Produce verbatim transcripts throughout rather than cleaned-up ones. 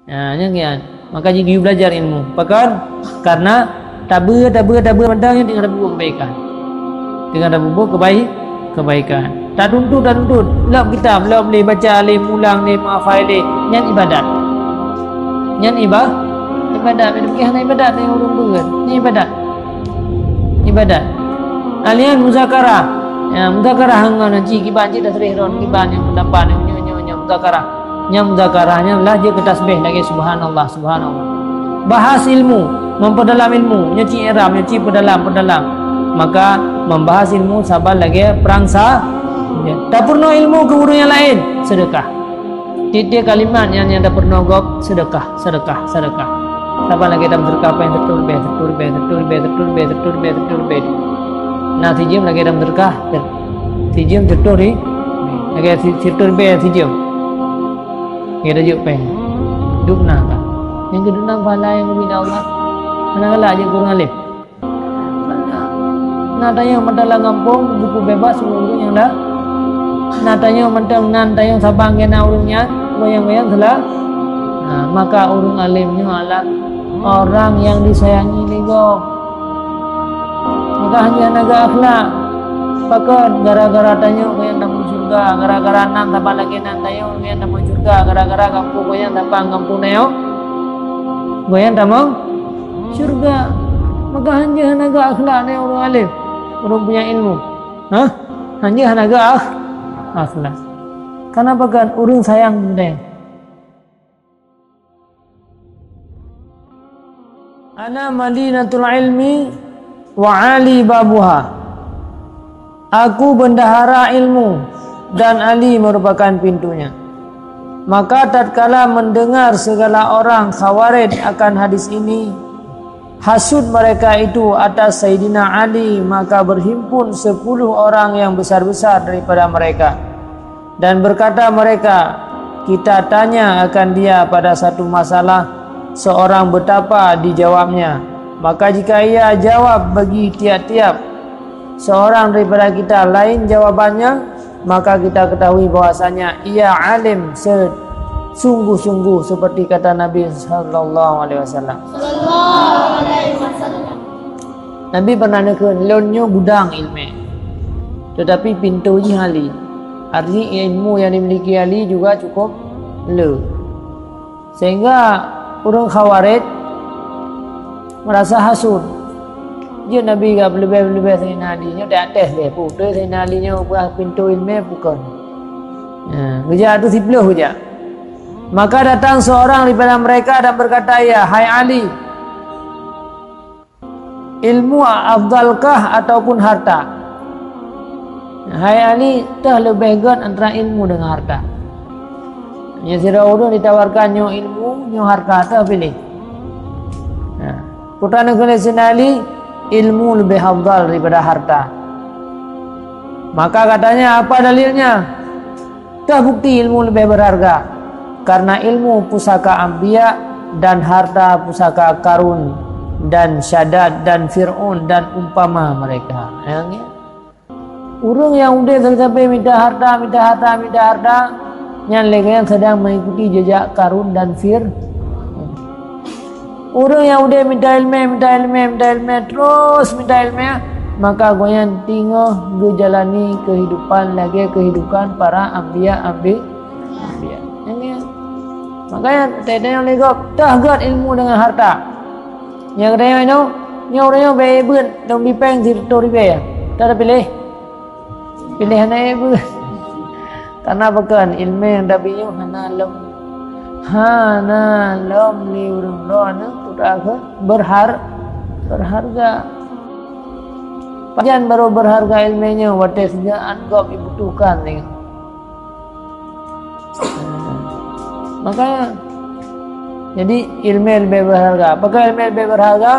Ha, nyan kian. Maka jih geuyue belajar ilmu. Pakon? Karena tabeue, tabeue, tabeue mantong nyan teungoh tapeubuet keubaikan. Teungoh tapeubuet kebai-, keubaikan. Tatuntut, tatuntut. Lom kitab, lom lé, baca lé, mulang lé, meuhafai lé. Nyan ibadat. Nyan iba-, ibadat. Tapi hana ibadat nyang ureueng beuet. Nyan ibadat. Ibadat. Alian muzakarah. Ya, muzakarah ngon cit kiban cit tasrih ron, kiban nyang pendapat nyang nyoe, nyoe, nyoe muzakarah. Nyang muzakarah nyan lah jeuet keu tasbih lagèe subhanallah, subhanallah. Bahas ilmu, memperdalam ilmu, nyoe cit i'rab, nyoe cit perdalam, perdalam. Maka membahas ilmu saban lagèe perang sa-, ya. Tapeurunoe ilmu keu ureueng nyang laén, sedekah. Tiep-tiep kalimat nyan nyang tapeurunoe gob, sedekah, sedekah, sedekah. Saban lagèe tameuseudeukah pèng sireutoh ribèe, sireutoh ribèe, sireutoh ribèe, sireutoh ribèe, sireutoh ribèe, sireutoh ribèe. Na sijeuem lagèe tameuseudeukah, sijeuem sireutoh ri-, lagèe si-, sireutoh ribèe sijeuem. Lagèe tajok pèng. Dum na ka. Nyang keudua na pahala nyang geubri lé Allah. Hana galak jeuet keu ureueng alim. Na tanyoe mantong lam gampông, geupeu beubaih ureueng nyang na. Na tanyoe mantong nan tanyoe saban keu na ureueng nyan, goyang-goyang seula-, na, maka ureueng alim nyoe adalah orang yang disayangi lé gob. Maka hana geuakhlak. Pakon? Gara-gara tanyoe goyang tamong syeuruga, gara-gara nan saban lagèe nan tanyoe goyang tamong syeuruga, gara-gara gampông goyang saban gampông tanyoe goyang tamong syeuruga. Maka hanjeuet hana geuakhlak nyan ureueng alim, ureueng punya ilmu. Hah? Hanjeuet hana geuakh-, akhlak. Karena pakon? Ureueng sayang benda. Ana madinatul ilmi wa Ali babuha. Aku bendahara ilmu dan Ali merupakan pintunya. Maka tatkala mendengar segala orang Khawarij akan hadis ini, hasut mereka itu atas Sayyidina Ali, maka berhimpun sepuluh orang yang besar-besar daripada mereka. Dan berkata mereka, "Kita tanya akan dia pada satu masalah, seorang betapa dijawabnya. Maka jika ia jawab bagi tiap-tiap seorang daripada kita lain jawabannya, maka kita ketahui bahwasanya ia alim se-, sungguh-sungguh seperti kata Nabi sallallahu alaihi wasallam." Nabi pernah neukheun, "Lôn nyoe gudang ilmu, tetapi pintoe jih Ali." Artinya ilmu yang dimiliki Ali juga cukup le. Sehingga ureueng Khawarij merasa hasut. Jeuet Nabi ka peuleubeh-leubeh Sayyidina Ali nyoe, dak tes lé peue Sayyidina Ali nyoe buah pintoe ilmu bukan. Ya, geujak tu siplôh geujak. Maka datang seorang daripada mereka dan berkata, "Ya, hai Ali, ilmu afdalkah ataupun harta?" "Hai Ali, toh leubeh gét antara ilmu dengan harta?" Nyan sidroe ureueng ditawarkan nyoe ilmu, nyoe harta, toh piléh. Nah, peue neukheun lé Sayyidina Ali, ilmu leubeh afdal daripada harta. Maka katanya, "Apa dalilnya?" Toh bukti ilmu leubeh berharga? Karena ilmu pusaka anbiya dan harta pusaka Karun dan Syadad dan Fir'aun dan umpama mereka. Nyang, ya. Ureueng nyang udeb sabe-sabe mita harta, mita harta, mita harta, nyan lagèe nyan sedang mengikuti jejak Karun dan Fir-, Ureueng nyang udeb mita ileumèe, mita ileumèe, mita ileumèe, terus mita ileumèe, maka gobnyan teungoh geujalani keuhidupan lagèe keuhidupan para anbiya, anbi-, anbiya. Nyan, nyan. Makanya, tanyoe lé gob, toh gét ilmu deungon harta. Nyang geutanyoe nyoe, nyoe ureueng nyoe bèk beuet, lôn bri péng sireutôh ribèe. Toh tapiléh? Piléh hana ék beuet. Karena pakon, ileumèe nyang tabi nyoe hana lom, hana lom lé ureueng droeneuh peue kheun berhar-, berharga. Pajan barô berharga ileumèe nyoe watèe sigoe át gob jibutuhkan nyoe. Maka, jadi ileumèe leubeh berharga. Pakon ileumèe leubeh berharga?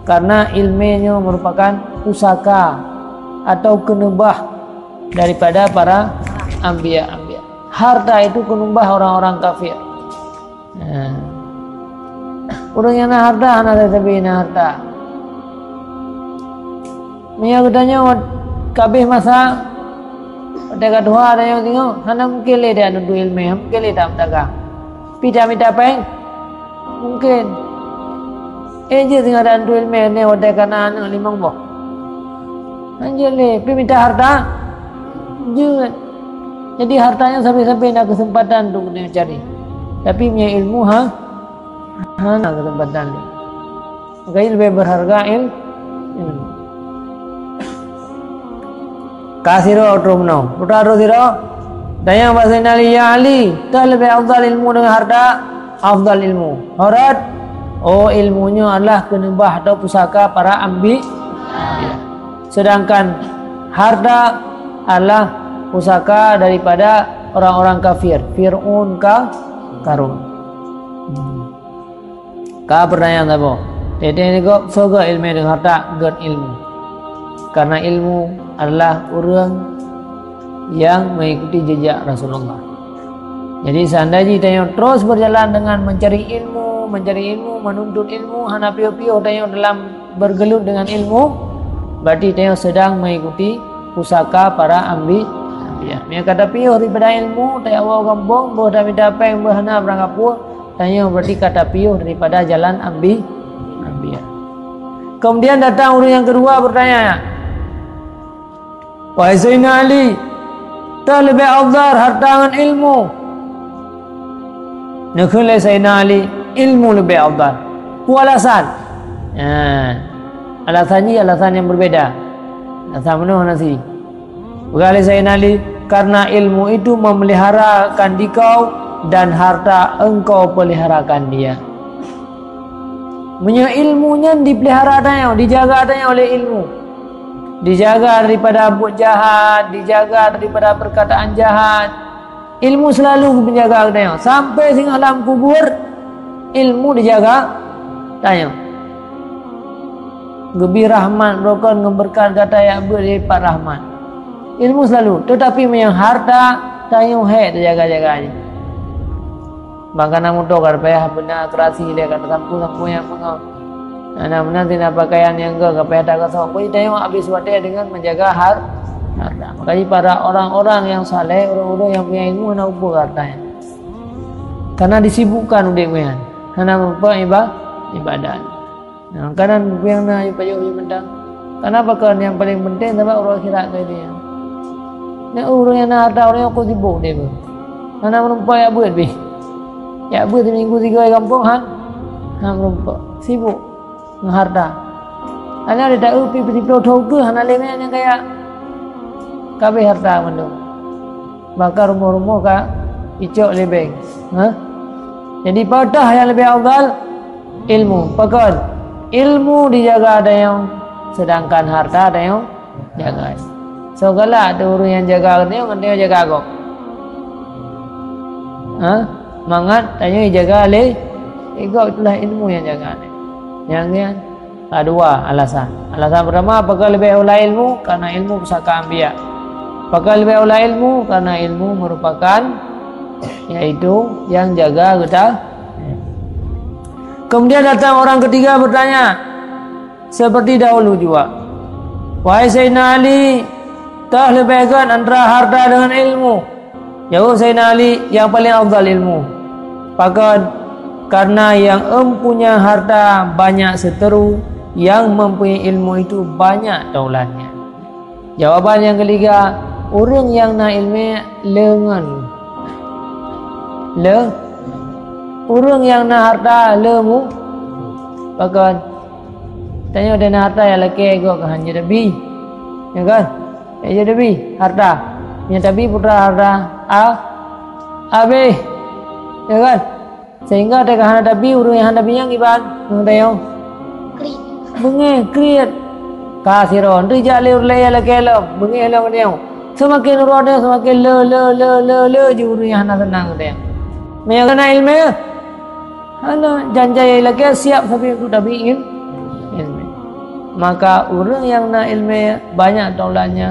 Karena ileumèe nyoe merupakan pusaka atau keuneubah daripada para anbiya-anbiya. Harta itu keuneubah orang-orang kafir. Nah, ureueng nyang na harta hana sabe-sabe na harta. Meunyoe geutanyoe ka abéh masa, watèe ka tuha tanyoe singoh, hana mungken lé tanuntut ileumèe, hana mungken lé tameudagang. Pih tamita péng, Mungkin. Eh, jeuet singoh dan tu ilmèe nyoe watèe ka na aneuk limong boh. Hanjeuet lé, pi mita harta? Jeuet. Jadi harta nyan sabe-sabe na keuseumpatan untuk geutanyoe cari. Tapi meunyoe ilmu, ha? Hana keuseumpatan lé. Makanya lebih berharga il-, ilmu. Ka sidroe troh meunoe. Peue troh sidroe? Tanyong bak Saidina Ali, "Ya Ali, toh leubeh afdal ilmu deungon harta?" "Afdal ilmu." Horot, "Oh, ilmu nyoe adalah keuneubah atau pusaka para ambi-, ambiya. Sedangkan harta adalah pusaka daripada orang-orang kafir, Fir'aun ka Karun." Hmm. Ka peurtanyaan saboh. Teuntèe gob soe gèt ileumèe deungon harta? Gèt ilmu. Karena ilmu adalah ureueng nyang mengikuti jejak Rasulullah. Jadi, seandai jih tanyoe terus berjalan dengan mencari ilmu, mencari ilmu, menuntut ilmu, hana piôh-piôh tanyoe dalam bergelut dengan ilmu, berarti tanyoe sedang mengikuti pusaka para ambi-, ambiya. Meunyoe ka tapiôh daripada ilmu, tajak woe gampông, boh tamita péng, boh hana beurangkapeue, tanyoe berarti ka tapiôh daripada jalan ambi-, ambiya. Kemudian datang ureueng nyang keudua bertanya, "Wahai Saidina Ali, toh leubeh afdal harta ngon ilmu?" Neukheun lé Saidina Ali, "Ilmu leubeh afdal." Peue alasan? Nah, alasan jih alasan nyang berbeda. Alasan meunoe hana si. Peugah lé Saidina Ali, "Karena ilmu itu memeliharakan dikau dan harta engkau peliharakan dia." Meunyoe ilmu nyan dipelihara tanyoe, dijaga tanyoe oleh ilmu, dijaga daripada buet jahat, dijaga daripada perkataan jahat, ilmu selalu menjaga tanyoe. Sampai singoh lam kubur, ilmu dijaga tanyoe. Geubri rahmat, beureukat ngon beureukat gata jak beuet di pat rahmat. Ilmu selalu, tetapi meunyoe harta, tanyoe hék teujaga-jaga jih. Maka na moto ka payah beuna, kerasi lé ka tasampue-sampue nyang beungoh. Na meunan sina pakaian nyang gèt ka payah tagasoe. Peue tanyoe habéh watèe deungon menjaga har-, harta. Maka jih para orang-orang nyang saleh, ureueng-ureueng nyang punya ilmu hana upeue harta nyan. Karena disibukkan udép nyan, hana meureumpok iba-, ibadat. Nah, kadang nyang na pajoh jih mantong. Kenapa kan yang paling penting sabab urusan akhirat tadi. Nah, ureueng nyang na harta, ureueng nyang kok sibuk dia pun. Hana meureumpok jak beuet pih. Jak beuet minggu tiga di gampông, ha? Hana meureumpok. Sibuk ngon harta. Hana ada tahu pi peusiplôh thôn keu hana lé nyang kaya. Kabeh harta mandum. Bahkan rumoh-rumoh ka icok lé bank. Ha? Jadi, peue teuh nyang leubeh afdal? Ilmu. Pakon? Ilmu dijaga tanyoe, sedangkan harta tanyoe jaga. Soe galak teuh ureueng nyang jaga tanyoe, ngon tanyoe jaga gob. Ha? Mangat tanyoe jaga lé, lé gob, itulah ilmu nyang jaga tanyoe. Nyang nyan Ka dua alasan. Alasan pertama, pakon leubeh aula ilmu? Karena ilmu pusaka anbiya. Pakon leubeh aula ilmu? Karena ilmu merupakan, yaitu yang jaga geuta. Kemudian datang orang ketiga bertanya, seperti dahulu juga, "Wahai Sayyidina Ali, toh leubeh gèt antara harta dengan ilmu?" Jaweueb Saidina Ali, "Yang paling afdal ilmu." Pakon? Karena yang empunya harta banyak seteru, yang mempunyai ilmu itu banyak taulannya. Jawaban nyang keuliga, ureueng nyang na iéleumé le ngon le, ureueng nyang na harta le mu. Pakon? Tanyoe dan harta nyang lakée gob keuhan jeuet tabi. Ya kan? Nyang jeuet tabi harta. Nyang tabi putra harta a, abéh. Ya kan? Sehingga teuka hana tabi, ureueng nyang hana tabi nyang kiban ngon tanyoe. Beungéh, kriet. Ka sidroe, nteuk jak lé ureueng laén nyang lakée lom, beungéh lom ngon tanyoe. Seumaken uroe nyoe seumaken le, le, le, le, le, jih ureueng nyang hana seunang ngon tanyoe. Meunyoe hana iéleumé, hana, janji lakée siab sabe untuk tabi il-, iéleumé. Maka ureueng nyang na iéleumé banyak taulannya,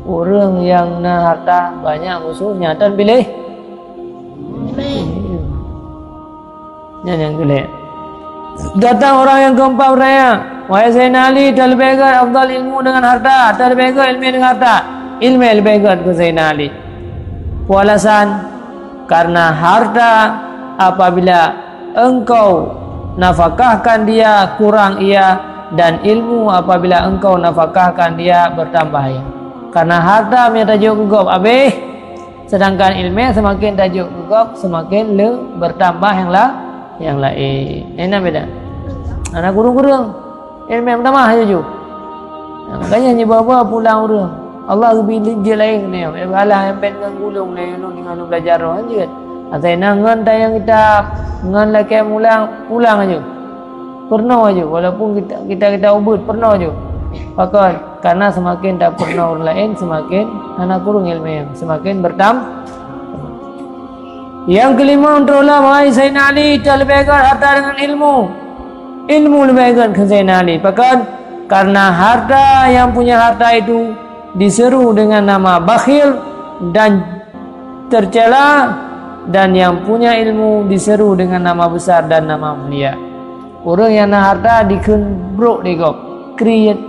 ureueng nyang na harta banyak musohnya. Tan piléh. Nyan nyang keulhèe. Datang orang yang keempat bertanya, "Wahai Saidina Ali, toh leubeh gèt afdal ilmu dengan harta, toh leubeh gèt iéleumé dengan harta?" "Iéleumé leubeh gèt," kheun Saidina Ali. Peue alasan? Karena harta apabila engkau nafakahkan dia, kurang ia, dan ilmu apabila engkau nafakahkan dia, bertambah ia. Karena harta meunyo tajok keu gob habéh, sedangkan ileumèe seumaken tajok keu gob, seumaken le bertambah nyang la-, nyang laén. Nyan beda. Hana kureueng-kureueng. Ileumèe meutamah laju. Nah, makanya nyoe ba-ba pulang ureueng. Allah geubri jeuet laén keunoe. Eh, alah nyang bèk ngon gulong lé ulôn, ngon ulôn belajar roh, kan jeuet. Asai na ngon tayang kitab, ngon lakèe mulang, pulang laju. Peurunoe laju, walaupun kita, kita, kita ubeut, peurunoe laju. Pakon? Karena seumaken tapeurunoe ureueng laén, seumaken hana kureueng ileumèe, seumaken bertam-, Nyang keulimong, troh lom, hai Saidina Ali, teuleubèh gèt harta deungon ilmu. Ilmu leubèh gèt kheun Saidina Ali. Pakon? Karena harta, yang punya harta itu diseru dengan nama bakhil dan tercela, dan yang punya ilmu diseru dengan nama besar dan nama mulia. Ureueng nyang na harta dikheun brok lé gob, kriet,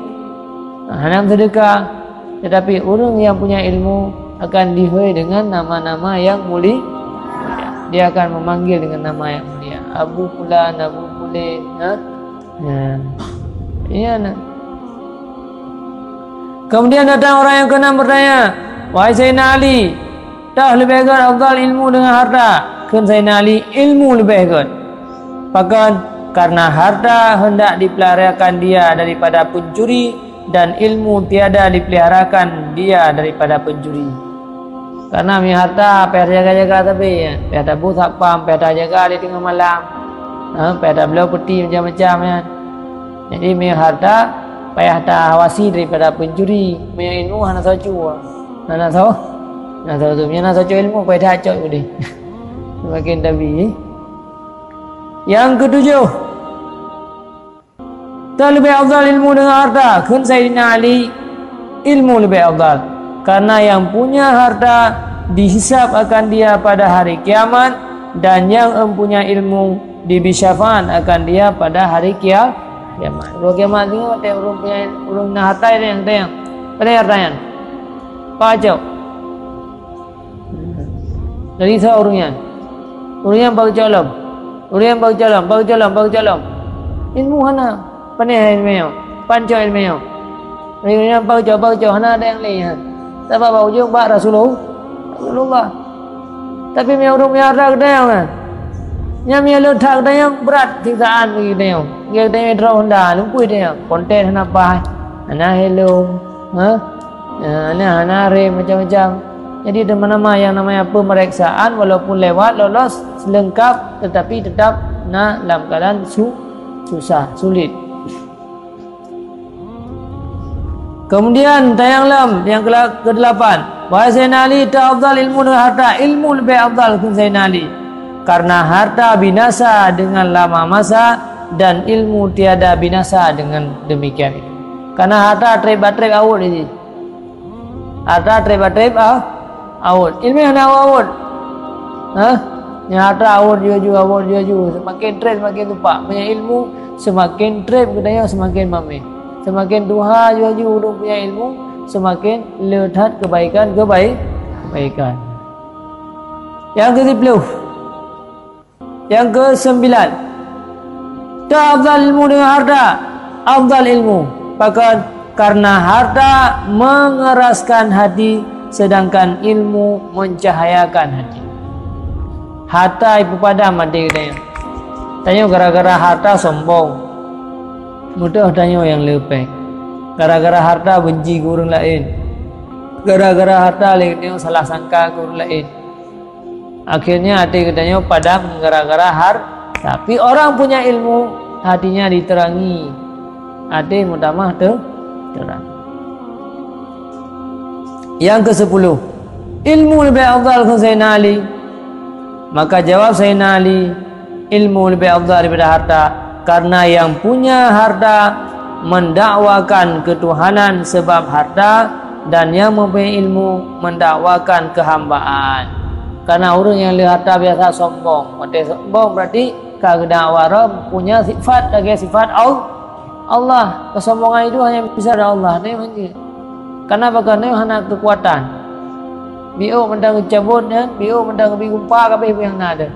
hana meuseudeukah. Tetapi ureueng nyang punya ilmu akan dihôi dengan nama-nama yang muli-, mulia. Dia akan memanggil dengan nama yang mulia. Abu Fulan, Abu Fulan, ha? Ya. Iya, nah. Kemudian datang orang yang keenam bertanya, "Wahai Sayyidina Ali, toh leubeh gèt afdal ilmu dengan harta?" Kheun Sayyidina Ali, "Ilmu leubeh gèt." Pakon? Karena harta hendak dipeliharakan dia daripada pencuri, dan ilmu tiada dipeliharakan dia daripada pencuri. Karena meunyo harta payah tajaga-jaga sabe, ya. Payah taboh satpam, payah tajaga di teungoh malam. Ha, payah tabloe peuti macam-macam, ya. Jadi meunyo harta payah tahawasi daripada pencuri. Meunyo ilmu hana soe cue. Hana soe, hana soe cue. Meunyo hana soe cue ilmu, payah tacok udeh. Semakin tabi. Yang ketujuh, toh leubeh afdal ilmu dengan harta? Kheun Saidina Ali, ilmu leubeh afdal. Karena yang punya harta dihisab akan dia pada hari kiamat, dan yang empunya ilmu dibri syafaat akan dia pada hari kia-, kiamat. Uroe kiamat nyoe, watèe ureueng punya, ureueng na harta nyang tanyong. Padahai harta nyan? Pacok. Jadi soe ureueng nyan? Ureueng nyan bak geucok lom. Ureueng nyan bak geucok lom, bak geucok lom, bak geucok lom. Ilmu hana. Pané ilmu nyoe? Pancok ilmu nyoe? Ureueng nyan bak geucok, bak geucok, hana ada nyang lé nyan. Sabab bak ujong bak Rasulullah. Rasulullah. Tapi meunyo ureueng meunyo harta geutanyong nyan, nyan meunyo le that geutanyong, brat siksaan bagi geutanyong. Geutanyong droe honda, lumpui tanyong. Konten hana paih, hana helm, ha? Eh, hana, hana rem, macam-macam. Jadi, di mana-mana yang namanya pemeriksaan, walaupun lewat, lolos, selengkap, tetapi tetap na lam keadaan su-, susah, sulit. Kemudian, tanyong lom nyang kela-, kedelapan. Wahai Saidina Ali, toh afdal ilmu dengan harta? Ilmu leubeh afdal, kheun Saidina Ali. Karena harta binasa dengan lama masa, dan ilmu tiada binasa dengan demikian itu. Karena harta treb bak treb awot jih. Harta treb bak treb, ah, awot. Ileumèe hana awot-awot. Hah? Nyang harta awot ju-aju, awot ju-aju. Seumaken treb, seumaken tupak. Meunyo ilmu, seumaken treb geutanyoe, seumaken mamèh. Seumaken tuha ju-aju ureueng punya ilmu, seumaken le that keubaikan, keubai-, keubaikan. Nyang keusiploh. Nyang keuseubilan, toh afdal ilmu dengan harta? Afdal ilmu. Pakon? Karena harta mengeraskan hati, sedangkan ilmu mencahayakan hati. Harta ipeupadam até geutanyoe. Tanyoe gara-gara harta sombong. Mudah tanyoe nyang leupeng. Gara-gara harta benci keu ureueng laén. Gara-gara harta lé geutanyoe salah sangka keu ureueng laén. Akhirnya até geutanyoe padam gara-gara har-, tapi orang punya ilmu, hatinya diterangi. Até meutamah te-, terang. Yang kesepuluh, ilmu leubeh afdal kheun Saidina Ali. Maka jawab Saidina Ali, ilmu leubeh afdal daripada harta, karena yang punya harta mendakwakan ketuhanan sebab harta, dan yang mempunyai ilmu mendakwakan kehambaan. Karena ureueng nyang le harta biasa sombong. Watèe sombong berarti ka geudakwa roh punya sifat lagèe sifat Al-, Allah. Kesombongan itu hanya bisa dari Allah. Nyoe hanya. Karena baka nyoe hana kekuatan. Biôk mantong geucabot nyan, biôk mantong geubri gumpa, ka abéh peue nyang na deuh.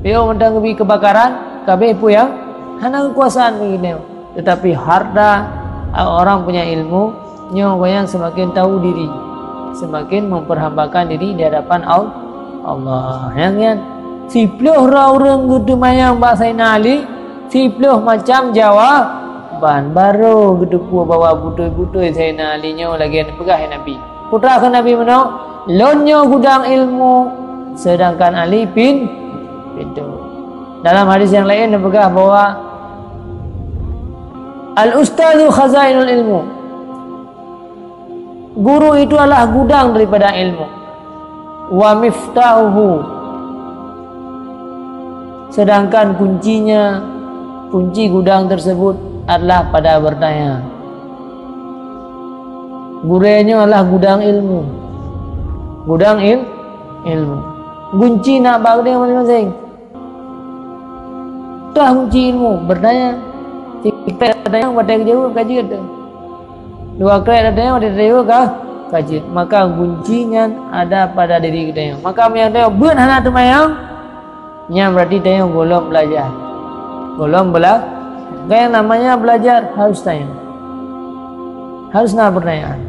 Yoh mantong geubri keubakaran, kabeh peue nyang hana keukuasaan bagi nyoe. Tetapi harta orang punya ilmu, nyoe gobnyan seumaken tahu diri, seumaken memperhambakan diri di hadapan Al-, Allah. Nyang nyan, siplôh droe ureuëng geuteumanyong bak Saidina Ali, siplôh macam jawaban, barô geuteupeue bahwa beutôi-beutôi Saidina Ali nyoe lagée neupeugah lé Nabi. Peue kheun Nabi meunoe, "Lôn nyoe gudang ilmu, seudangkan Ali pin-, pintoe." Dalam hadis nyang laén neupeugah bahwa, "Al-ustadzu khazainul ilmu." Guru itu adalah gudang daripada ilmu. "Wa miftahuhu." Sedangkan kuncinya, kunci gudang tersebut adalah pada bertanya. Gurée nyoe adalah gudang ilmu. Gudang il-, ilmu. Kunci na bak geutanyoe maséng-maséng. Tah kunci ilmu, bertanya. Sikrek tanyong, watée geujaweueb ka jeuet. Dua krek tanyong, watée geujaweueb ka, ka jeuet. Maka kunci nyan ada pada diri geutanyoe. Maka meunyoe tanyoe beuet hana teumanyong, nyan berarti tanyoe gohlom belajar. Gohlom bela-, kan yang namanya belajar harus tanya. Harus na pertanyaan.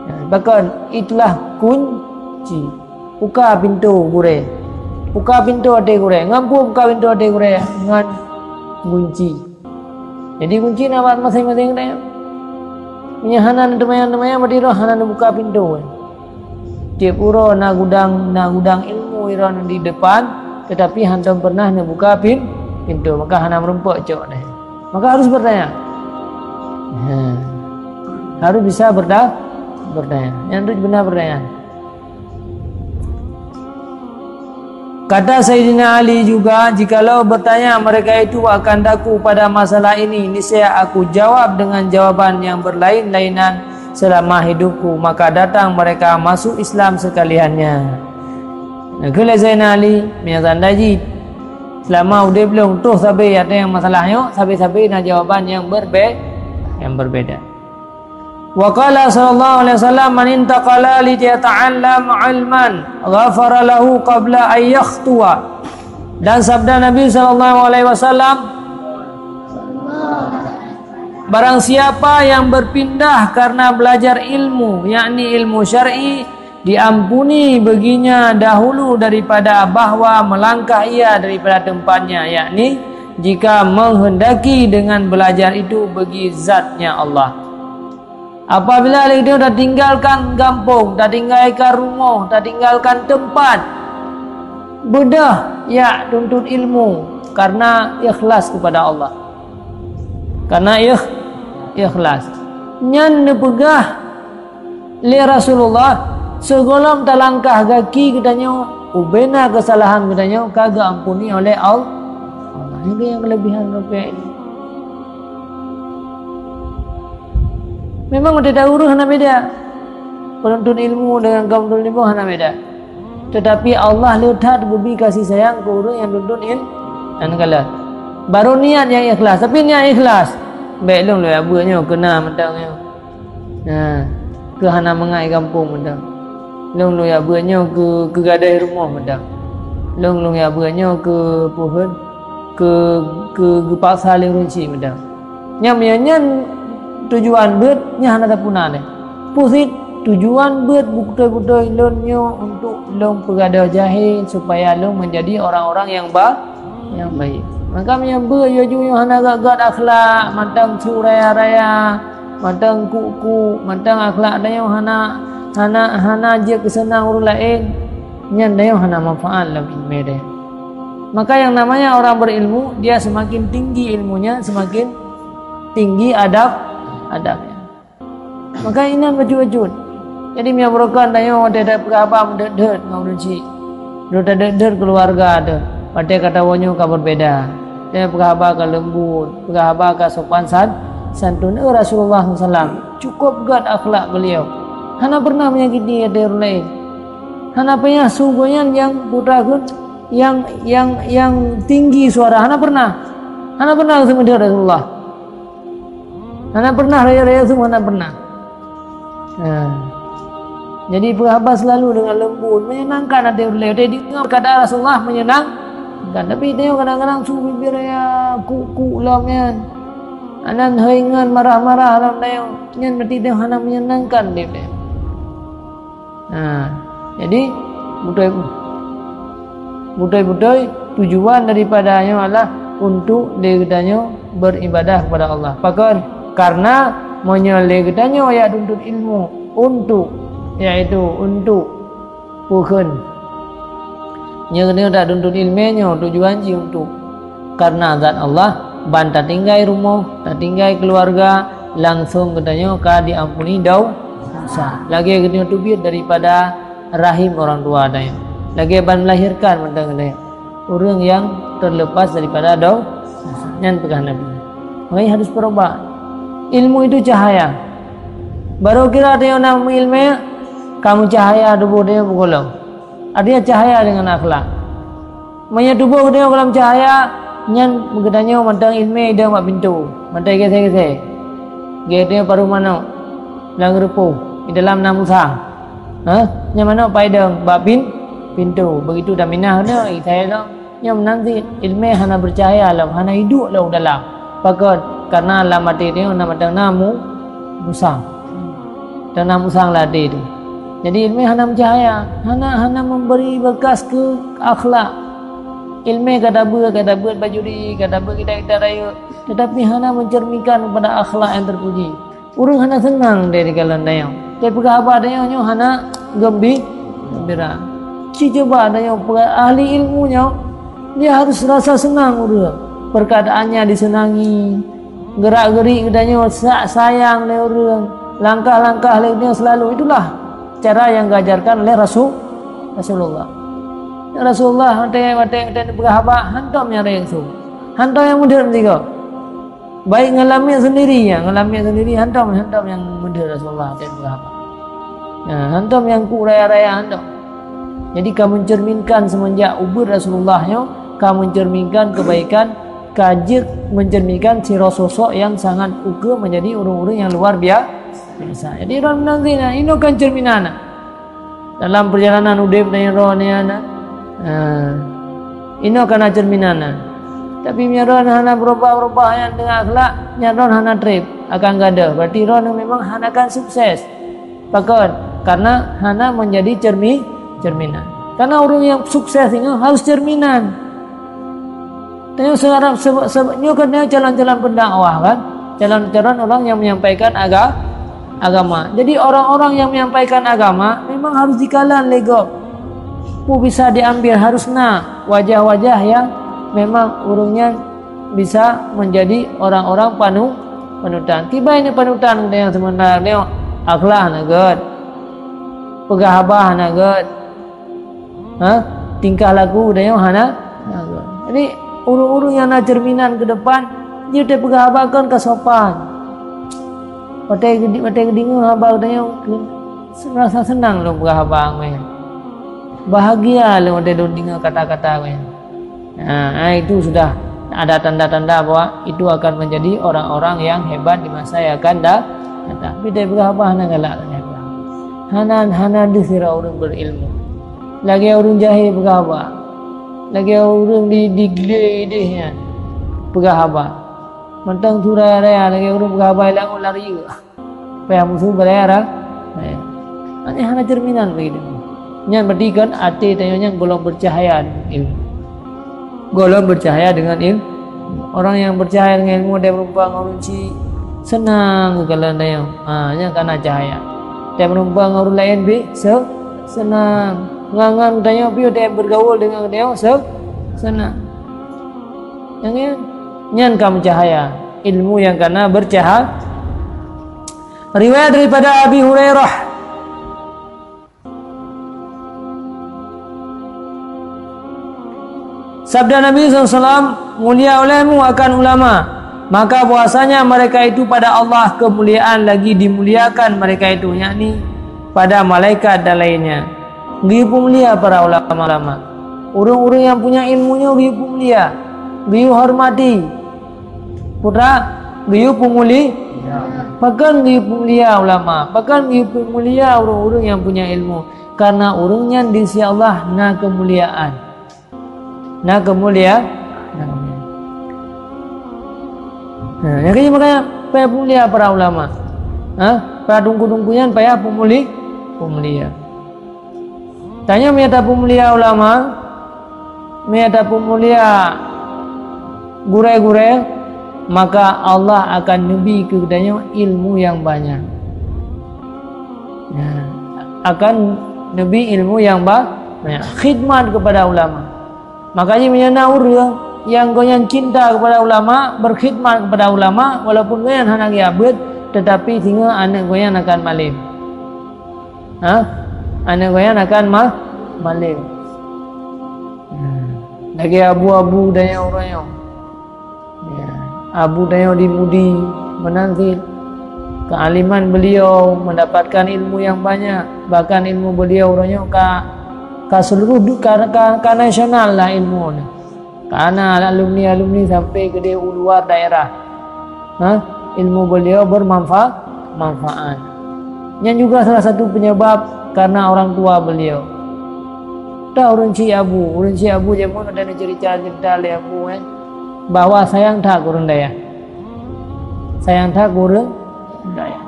Ya, bahkan itulah kunci. Buka pintoe gurée. Buka pintoe até gurée. Ngon peue buka pintoe até gurée? Ngon gunci. Jadi gunci na bak maséng-maséng geutanyoe. Meunyoe hana teumanyong-teumanyong, berarti roh hana neubuka pintoe. Tiep uroe na gudang, na gudang ilmu droe di depan, tetapi hantom pernah neubuka pin-, pintoe, maka hana meurumpok cok deh. Maka harus bertanya. Ha. Harus bisa berta-, bertanya. Yang tu benar pertanyaan. Kata Saidina Ali juga, "Jikalau bertanya mereka itu akan daku pada masalah ini, niscaya aku jawab dengan jawaban yang berlain-lainan selama hidupku, maka datang mereka masuk Islam sekaliannya." Kheun lé Saidina Ali, meunyoe seandai jih selama udeb lôn toh sabe ateueh masalah nyoe, sabe-sabe na jawaban nyang berbe-, nyang berbeda. Wa qala sallallahu alaihi wasallam, "Man intaqala li yata'allam ilman, ghafara lahu qabla an yakhtuwa." Dan sabda Nabi sallallahu alaihi wasallam, "Barang siapa yang berpindah karena belajar ilmu, yakni ilmu syar'i, diampuni baginya dahulu daripada bahwa melangkah ia daripada tempatnya, yakni jika menghendaki dengan belajar itu bagi zatnya Allah." Apabila lé geutanyoe tatinggalkan gampông, tatinggalkan rumoh, tatinggalkan teumpat, beudôh jak tuntut ilmu karena ikhlas kepada Allah. Karena ikh-, ikhlas. Nyan neupeugah lé Rasulullah, sigohlom talangkah gaki geutanyoe, ubena keusalahan geutanyoe ka geuampuni oleh Al-, Allah. Nyan nyang keulebihan rupiah nyoe. Memang watée taureuëh hana beda. Penuntut ilmu dengan kaum penuntut ilmu hana beda. Tetapi Allah le that geubri kasih sayang keu ureuëng nyang tuntut il-, nyan kalon. Barô niat nyang ikhlas, tapi niat ikhlas. Bék lôn lôn jak beuet nyoe keu na mantong nyoe. Nah, keu hana mangat gampông mantong. Lôn lôn jak beuet nyoe keu, keu gadôh rumoh mantong. Lôn lôn jak beuet nyoe keu peue kheun, keu, keu geupaksa lé ureuëng chik mantong. Nyan meunyoe nyan tujuan beuet, nyan hana tapuna lé. Peue cit tujuan beuet beutôi-beutôi lôn nyoe untuk lôn peugadôh jahé supaya lôn menjadi orang-orang yang ba-, yang baik. Maka meunyoe beuet laju nyoe hana gét-gét akhlak, mantong su raya-raya, mantong kuk-kuk, mantong akhlak tanyoe hana, hana, hana jeuet keuseunang ureuëng laén, nyan tanyoe hana manfaat lam ileumé tanyoe. Maka yang namanya orang berilmu, dia semakin tinggi ilmunya, semakin tinggi adab, adabnya. Maka inan bacut-bacut. Jadi meunyoe beureukan tanyoe watée tapeugah haba meudeuet-deuet ngon ureuëng chik. Droe tadeuet-deuet keuluwarga teuh. Watée ka tawoe nyoe ka beubeda. Watée peugah haba ka leumbut, peugah haba ka sopan san-, santun. Eh, Rasulullah sallallahu alaihi wasallam, cukup gét akhlak beliau. Hana pernah menyakiti até ureuëng laén. Hana payah su gobnyan nyang putra kheun nyang, nyang, nyang tinggi suara, hana pernah. Hana pernah seumeudeuet Rasulullah. Hana pernah raya-raya su, hana pernah. Nah. Jadi peugah haba selalu dengan lembut, menyenangkan hati ulée. Dia dengar kata Rasulullah menyenang, Kan, tapi tanyoe kadang-kadang su bibir ya kuk-kuk lom nyan. Anan hei ngon marah-marah lom tanyoe. Nyan berarti tanyoe hana menyenangkan diri tanyoe. Nah, jadi beutôi, beutôi-beutôi tujuan daripada nyoe adalah untuk lé geutanyoe beribadah kepada Allah. Pakon? Karena meunyoe lé geutanyoe ya tuntut ilmu untuk, yaitu untuk peukheun. Nyoe geutanyoe tak tuntut ilmu nyoe tujuan jih untuk karena zat Allah, ban tatinggai rumoh, tatinggai keluarga, langsung geutanyoe ka diampuni dosa. Lagée geutanyoe teubiet daripada rahim orang tua tanyoe. Lagée ban melahirkan mantong geutanyoe. Ureuëng nyang terlepas daripada dosa. Nyan peugah Nabi. Makanya harus berobat. Ilmu itu cahaya. Baru kira tanyoe na meuilmé, ka meucahaya tuboh tanyoe beugohlom. Artinya cahaya dengan akhlak. Meunyoe tuboh geutanyoe gohlom cahaya, nyan geutanyoe mantong ilmé idong bak pintoe, mantong geuséh-geuséh. Geutanyoe paruh manok lam geurupoh, di dalam na musang. Hah? Nyan manok pai dong bak pin-, pintoe. Begitu taminah nyoe, isai lom. Nyoe meunan cit, ilmé hana bercahaya lom, hana iduek lom dalam. Pakon? Karena lam até tanyoe na mantong na mu-, musang. Tanah musang ladé tu. Jadi ilmé hana meucahaya, hana, hana memberi bekas keu akhlak. Ilmé ka tabeuet, ka tabeuet bajuri, ka tabeuet kita-kita rayeuk, tetapi hana mencerminkan kepada akhlak yang terpuji. Ureuëng hana seunang dari kalon tanyoe. Teupeugah haba tanyoe nyoe hana gembi-, gembira. Ci coba tanyoe peugah ahli ilmu nyoe, dia harus rasa seunang ureuëng. Perkataannya disenangi, gerak-gerik geutanyoe sa-, sayang lé ureuëng, langkah-langkah lé geutanyoe selalu. Itulah cara yang diajarkan oleh Rasul, Rasulullah. Rasulullah watée, watée, watée peugah haba, hantom nyang rayeuk su. Hantom nyang meudeuet meusigoe. Baik ngon lamiet sendiri, ya, ngon lamiet sendiri hantom, hantom nyang meudeuet Rasulullah watée peugah haba. Ya, hantom nyang ku raya-raya hantom. Jadi ka mencerminkan semenjak ubit Rasulullah nyoe, ka mencerminkan kebaikan, ka jeuet mencerminkan sidroe sosok yang sangat ukeue menjadi ureuëng-ureuëng yang luar bia-, biasa. Jadi ureuëng meunan zina, inoe kan cerminan. Dalam perjalanan udeb dan roh ni, ha, inoe kana cerminan. Tapi meunyoe droe hana berubah-ubah yang dengan akhlak, nyan droe hana treb akan gadoh. Berarti droe memang hana akan sukses. Pakon? Karena hana menjadi cermi-, cerminan. Karena ureuëng yang sukses itu harus cerminan. Tanyoe sekarang sebab, sebab nyoe kan tanyoe calon-calon pendakwah kan? Calon-calon orang yang menyampaikan aga-, agama. Jadi orang-orang yang menyampaikan agama memang harus dikalon lé gob. Peue bisa diambil harus na wajah-wajah yang memang ureuëng nyan bisa menjadi orang-orang panu-, panutan. Kiban nyoe panutan geutanyoe seumeuntara nyoe akhlak hana gét, peugah haba hana gét, ha? Tingkah laku geutanyoe hana, hana gét. Jadi ureuëng-ureuëng nyang na cerminan keu depan, jeuet teupeugah haba kon ka sopan. Watée geudi-, watée geudeungoe haba geutanyoe, rasa seunang lôn peugah haba ngon nyan. Bahagia lôn watée lôn deungoe kata-kata ngon nyan. Nah, itu sudah ada tanda-tanda bahwa itu akan menjadi orang-orang yang hebat di masa yang akan da-, datang. Tapi teupeugah haba hana galak lagée haba. Hana, hana deuh sira ureuëng berilmu. Lagée ureuëng jahé peugah haba. Lagée ureuëng di, di glé idéh nyan peugah haba. Mantong su raya-raya lagée ureuëng peugah haba ilang ular yue. Payah musu balai arah. Eh. Nyan hana cerminan bagi dia. Nyan berarti kan até tanyoe nyan gohlom bercahaya dengan ilmu. Gohlom bercahaya dengan ilmu. Orang yang bercahaya dengan ilmu dia meureumpang ngon ureuëng chik seunang keu kalon tanyoe. Ha, nyan kana cahaya. Dia meureumpang ngon ureuëng laén bih se-, seunang. Ngon, ngon tanyoe piôh dia bergaul dengan tanyoe se-, seunang. Nyan, nyan ka meucahaya. Ilmu yang kana bercahaya. Riwayat daripada Abi Hurairah. Sabda Nabi sallallahu alaihi wasallam, "Mulia olehmu akan ulama, maka bahwasanya mereka itu pada Allah kemuliaan lagi dimuliakan mereka itu, yakni pada malaikat dan lainnya." Geuyue peumulia para ulama-ulama. Ureuëng-ureuëng nyang punya ilmu nyoe geuyue peumulia, geuyue hormati. Putra, geuyue peumulia. Pakon geuyue peumulia ulama? Pakon geuyue peumulia ureuëng-ureuëng nyang punya ilmu? Karena ureuëng nyan di sisi Allah na keumuliaan. Na keumulia-, na keumulia. Nah, nyang keuh makanya payah peumulia para ulama. Ha? Para teungku-teungku nyan payah peumuli-, peumulia. Tanyoe meunyo tapeumulia ulama, meunyo tapeumulia gurée-gurée, maka Allah akan neubi keu geutanyoe ilmu nyang banyak. Ya, akan neubi ilmu nyang ba-, banyak. Khidmat kepada ulama. Maka jih meunyo na ureuëng nyang gobnyan cinta kepada ulama, berkhidmat kepada ulama, walaupun gobnyan hana geujak beuet, tetapi singoh aneuëk gobnyan akan malém. Ha? Aneuëk gobnyan akan ma-, malém. Hmm. Lagée abu-abu tanyoe uroe nyoe. Ya. Abu tanyoe di Mudi meunan cit. Kealiman beliau mendapatkan ilmu yang banyak. Bahkan ilmu beliau uroe nyoe ka, ka seluruh du-, ka, ka, ka nasional lah ilmu nyan. Ka na alumni-alumni sampai keudeh u luar daerah. Ha? Ilmu beliau bermanfa-, manfaat. Nyan juga salah satu penyebab karena orang tua beliau. Dah ureuëng cit abu, ureuëng cit abu jameun ada neucerita-cerita lé abu, eh, bahwa sayang that keu ureuëng dayah. Sayang that keu ureuëng dayah.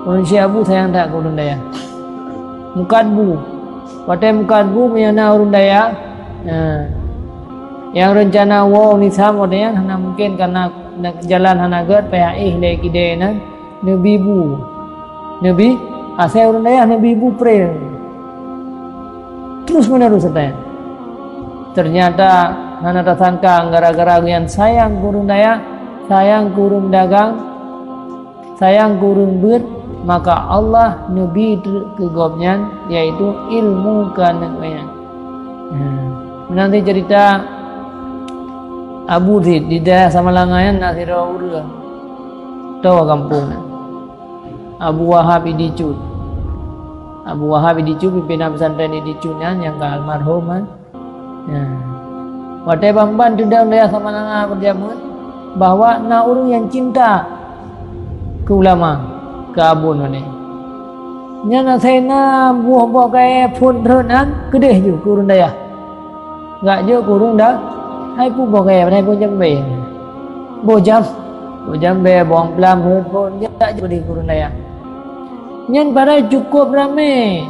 Ureuëng cit abu sayang that keu ureuëng dayah. Meukat bu. Watée meukat bu meunyo na ureuëng dayah, nah, nyang reuncana woe u Nisam watée nyan hana mungken karena jalan hana gét, payah éh lé kidée nyan, neubi bu. Neubi, asai ureuëng dayah neubi bu pré. Terus menerus sabe. Ternyata hana tasangka gara-gara gobnyan sayang keu ureuëng dayah, sayang keu ureuëng dagang, sayang keu ureuëng beuet, maka Allah neubi treuk keu gobnyan, yaitu ilmu keu aneuëk gobnyan. Nah, meunan cit cerita Abu Zid di daerah Samalanga nyan na sidroe ureuëng toh gampông nyan. Abu Wahab Idi Cut. Abu Wahab Idi Cut, pimpinan pesantren Idi Cut nyan nyang ka almarhum kan. Ya. Watée ban-ban teudong dayah Samalanga beujameun bahwa na ureuëng nyang cinta keu ulama, keu Abon watée. Nyan asai na boh-boh kayée phon rhot nyan keudeh ju keu ureuëng dayah. Gak jok keu ureuëng da-, hai peue boh kayée, padahai boh jambée. Boh jam-, boh jambée, boh amplam, rhot phon, jak jok di keu ureuëng dayah. Nyan padahai cukup ramé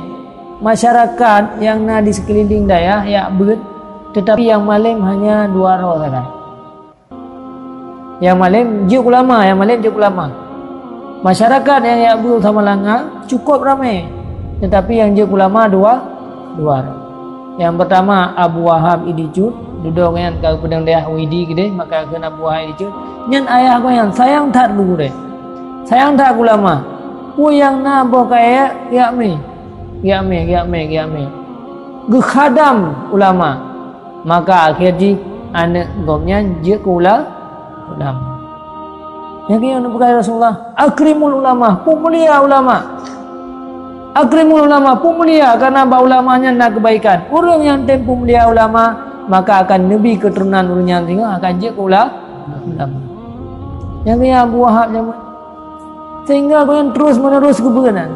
masyarakat nyang na di seukeuliléng dayah jak beuet, teutapi nyang malém hanya dua droe sagai. Nyang malém jeuet ulama, nyang malém jeuet ulama. Masyarakat nyang jak beuet Samalanga cukup ramé, teutapi nyang jeuet ulama dua, dua. Nyang peurtama Abu Wahab Idi Cut, dudoe nyan ka geupeudong dayah u Idi keudeh, maka kheun Abu Wahab Idi Cut. Nyan ayah gobnyan sayang that keu gurée. Sayang that keu ulama. Peue nyang na boh kayée jak mé, jak mé, jak mé, jak mé. Geukhadam ulama. Maka akhé jih aneuëk gobnyan jeuet keu ula-, ulama. Nyang keunoe neupeugah Rasulullah, "Akrimul ulama, peumulia ulama. Akrimul ulama, peumulia, karena bak ulama nyan na keubaikan." Ureuëng nyang tem peumulia ulama, maka akan neubi keuturonan ureuëng nyan singoh akan jeuet keu ula-, ulama. Nyang keunoe Abu Wahab nyan Sehingga gobnyan terus menerus geubeuet nyan.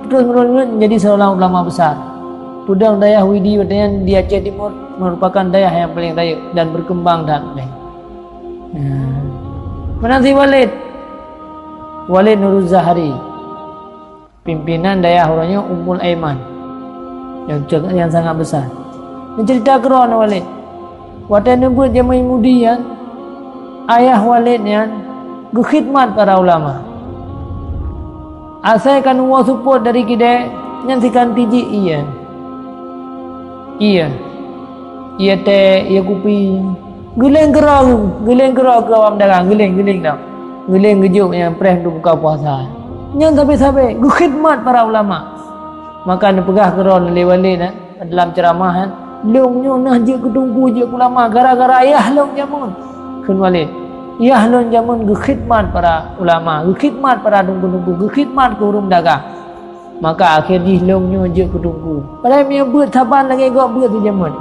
Terus menerus geubeuet menjadi seorang ulama besar. Peudong dayah Widi watée nyan di Aceh Timur merupakan dayah yang paling rayeuk dan berkembang that. Nah. Meunan si Walid. Walid Nuruz Zahari. Pimpinan dayah uroe nyoe Ummul Aiman nyang, nyang sangat besar. Neucerita keudroe Walid. Watée neubeuet jameun Yahudi nyan, ayah Walid nyan geukhidmat para ulama. Asai ka neuwoe seupôt dari kidée nyan sikanti jih ié. Ié. Ié tée, ié kupi. Geuléng keudroe, geuléng keudroe keu awak meudagang, geuléng, geuléng dah. Geuléng geujok nyang preh untuk buka puasa. Nyan sabe-sabe geukhidmat para ulama. Maka neupeugah keudroe lé Walid nyan dalam ceramah nyan, "Lôn nyoe na jeuet keu teungku, jeuet keu ulama gara-gara ayah lôn jameun." Kheun Walid, "Ayah lôn jameun geukhidmat para ulama, geukhidmat para teungku-teungku, geukhidmat keu ureuëng dagang." Maka akhé jih lôn nyoe jeuet keu teungku. Padahai meunyoe beuet saban lagée gob beuet sijameun.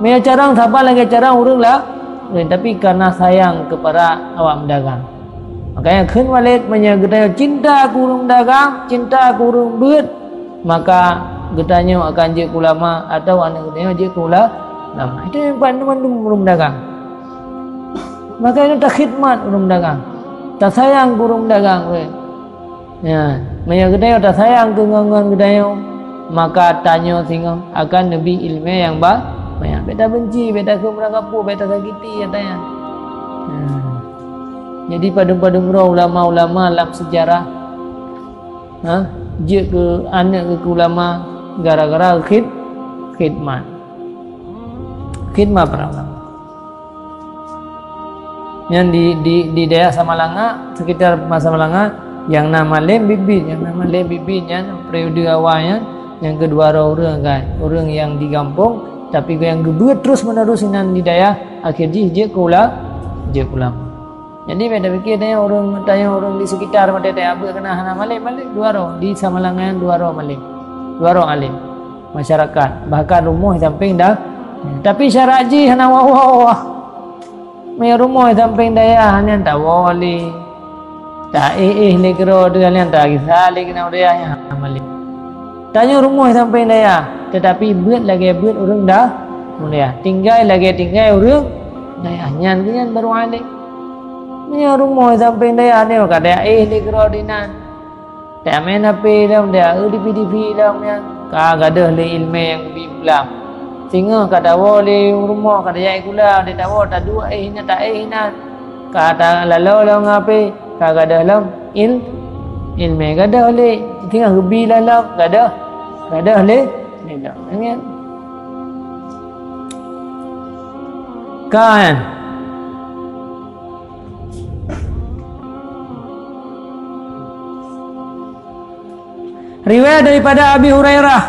Meunyoe carông saban lagée carông ureuëng la-, laén, tapi karena sayang keu para awak meudagang. Makanya kheun Walid, meunyoe geutanyoe cinta keu ureuëng meudagang, cinta keu ureuëng beuet, maka geutanyoe akan jeuet keu ulama, atawa aneuk geutanyoe jeuet keu ula-, ulama. Itu nyang paling mandum ureuëng meudagang. Maka itu takhidmat ureuëng meudagang. Tasayang keu ureuëng meudagang. Ya, meunyoe geutanyoe tasayang keu ngon-ngon geutanyoe, maka tanyoe singoh akan neubi iéleumé nyang ba-, banyak. Bèk tabenci, bèk takheun meurangkapeue, bèk tasakiti ata nyan. Ya. Jadi padum-padum droe ulama-ulama lam seujarah, ha, jeuet keu aneuk keu ulama gara-gara khid-, khidmat. Khidmat para ulama. Nyan di, di, di dayah Samalanga, sekitar Samalanga, nyang na malém biet-biet, nyang na malém biet-biet nyan periode awai nyan, nyang keudua droe ureuëng kan, ureuëng nyang di gampông, tapi nyang geubeuet terus menerus inan di dayah, akhé jih jeuet keu ula-, jeuet keu ulama. Jadi bèk tapike tanyoe ureuëng, tanyoe ureuëng di sekitar maté teuh beuet keunan hana malém, malém dua droe, di Samalanga nyan dua droe malém, dua droe além masyarakat, bahkan rumoh sampéng da-, tapi syarat jih hana woe-woe. Meunyoe rumoh sampéng dayah nyan tawoe lé, taéh-éh lé keudroe teuh nyan, tagisa lé keunan dayah nyan hana malém. Tanyoe rumoh sampéng dayah, teutapi beuet lagèe beuet ureuëng da-, ureuëng dayah, tinggai lagèe tinggai ureuëng dayah, nyan keuh nyan baru além. Meunyoe rumoh sampéng dayah nyoe ka taéh lé keudroe teuh nyan, tameu'en H P lom, taeu T V, T V lom nyan, ka gadôh lé iéleumé nyang geubi pulang. Singoh ka tawoe lé u rumoh, ka tajak sikula, tawoe taduek éh inan, taéh inan. Ka talaloe lom ngon H P, ka gadôh lom il-, iéleumé gadôh lé. Singoh geubi lom, gadôh, gadôh lé, lé lom. Nyan. Ka nyan. Riwayat daripada Abi Hurairah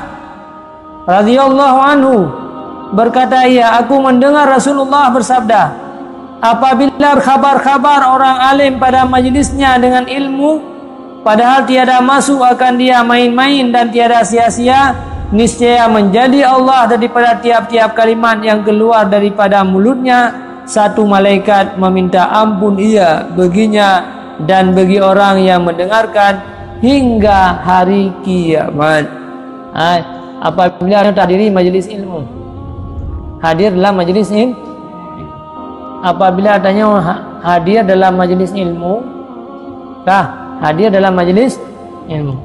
radhiyallahu anhu, berkata ia, "Aku mendengar Rasulullah bersabda, apabila khabar-khabar orang alim pada majlisnya dengan ilmu, padahal tiada masuk akan dia main-main dan tiada sia-sia, niscaya menjadi Allah daripada tiap-tiap kalimat yang keluar daripada mulutnya, satu malaikat meminta ampun ia baginya dan bagi orang yang mendengarkan hingga hari kiamat." Hai, apabila anda hadiri majlis ilmu, hadir dalam majlis il-, apabila tanyoe ha-, hadir dalam majlis ilmu, kah hadir dalam majlis ilmu,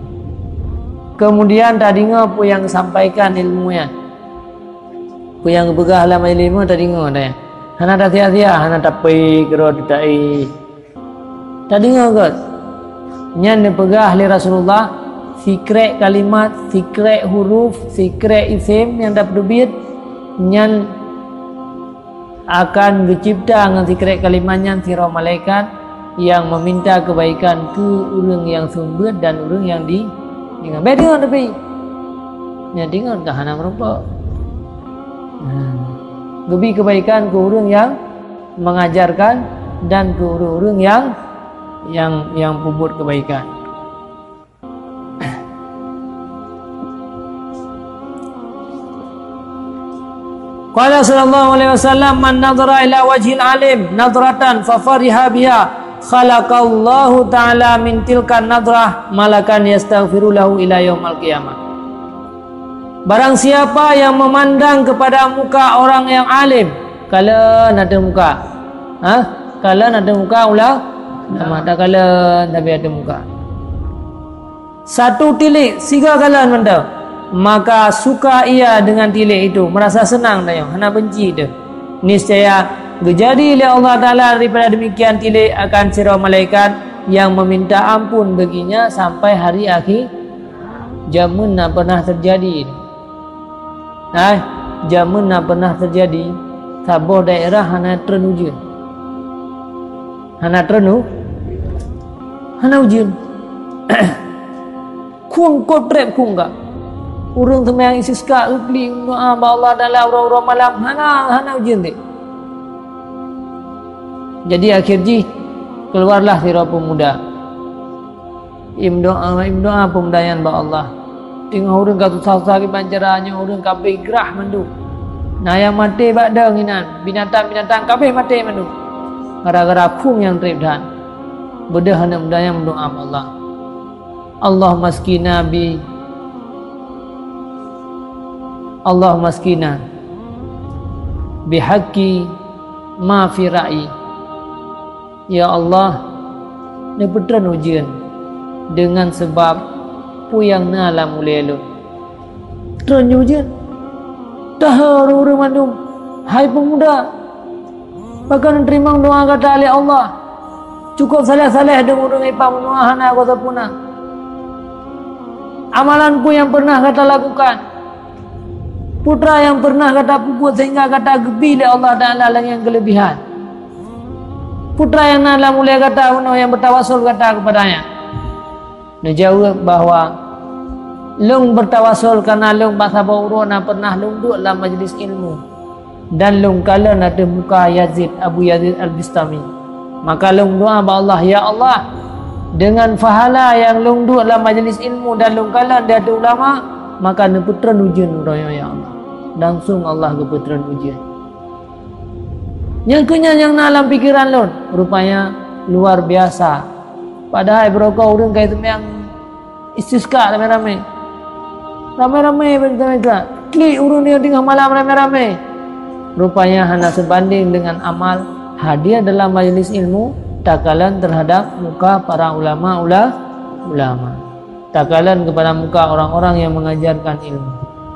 kemudian tadeungoe peue nyang geusampaikan ilmu nyan, peue nyang geupeugah lam ilmu, tadeungoe deh. Hana tasia-sia, hana tapé keudroe taéh. Tadeungoe gét. Nyan neupeugah lé Rasulullah, sikrek kalimat, sikrek huruf, sikrek isem nyang tapeuteubiet, nyan akan geucebta ngon sikrek kalimat nyan sidroe malaikat nyang meminta keubaikan keu ureuëng nyang seumeubeuet dan ureuëng nyang di-, deungoe. Bèk deungoe tapi. Nyang deungoe ka hana meurumpok. Nah, geubi keubaikan keu ureuëng nyang mengajarkan dan keu ureuëng-ureuëng nyang, nyang, nyang peubuet keubaikan. Qala sallallahu alaihi wasallam, "Man nadhara ila wajhil alim nadratan fa fariha biha, khalaqallahu ta'ala min tilka nadrah malakan yastaghfiru lahu ila yaumal qiyamah." Barang siapa yang memandang kepada muka orang yang alim, kalon ateueh muka. Ha? Kalon ateueh muka ula-, ulama, takalon tapi ateueh muka. Satu tilék, sigoe kalon mantong. Maka suka ia dengan tilék itu, merasa senang tanyoe, hana benci teuh. Niscaya geujadi lé Allah Taala daripada demikian tilék akan sidroe malaikat yang meminta ampun baginya sampai hari akhir. Jameun na pernah teujadi. Hai, jameun na pernah teujadi, saboh daerah hana treun ujeuen. Hana treun u-, hana ujeuen. Khueng kot trép khueng ka. Ureuëng seumayang istisqa, geuklik meudoá bak Allah Taala uroe-uroe malam, hana, hana ujeuen teuh. Jadi akhir jih keuluwarlah sidroe peumuda. Imeudoá, imeudoá peumuda nyan bak Allah. Teungoh ureuëng ka susah-susah kiban cara nyoe, ureuëng ka abéh grah mandum. Na nyang maté bak dong inan, binatang-binatang ka abéh maté mandum. Gara-gara khueng nyang trép that. Beudôh aneuk muda nyan meudoá bak Allah. Allahumma askina bi Allahumma askina bihaqqi ma fi ra'yi. Ya Allah, neupeutreun ujeuen deungon sabab peue nyang na lam ulée lôn. Treun ujeuen. Tahe ureuëng-ureuëng mandum, hai peumuda, pakon neuteurimong doá gata lé Allah. Cukôp saléh-saléh dum ureuëng ipa meunoe hana gata puna. Amalan peue nyang pernah gata lakukan? Peue treuk nyang pernah gata peubuet sehingga gata geubi lé Allah Taala lagée nyang keuleubihan? Peue treuk nyang na lam ulée gata meunoe nyang beutawasul gata keupadanya? Neujaweueb bahwa lôn beutawasul kareuna lôn bak saboh uroe na pernah lôn duek lam majlis ilmu dan lôn kalon ateueh muka Yazid, Abu Yazid Al-Bistami. Maka lôn doá bak Allah, "Ya Allah, deungon pahala nyang lôn duek lam majlis ilmu dan lôn kalon di ateueh ulama, maka neupeutreun ujeuen uroe nyoe, ya Allah." Langsong Allah geupeutreun ujeuen. Nyang keu nyan nyang na lam pikeran lôn, rupanya luar biasa. Padahai beureukoh ureuëng ka seumayang istisqa ramé-ramé. Ramé-ramé beutôi-beutôi. Klik ureuëng nyang teungoh malam ramé-ramé. Rupanya hana seubandéng deungon amal hadir dalam majlis ilmu, takalon teuhadab muka para ulama, ula-, ulama. Takalon keupada muka orang-orang yang mengajarkan ilmu.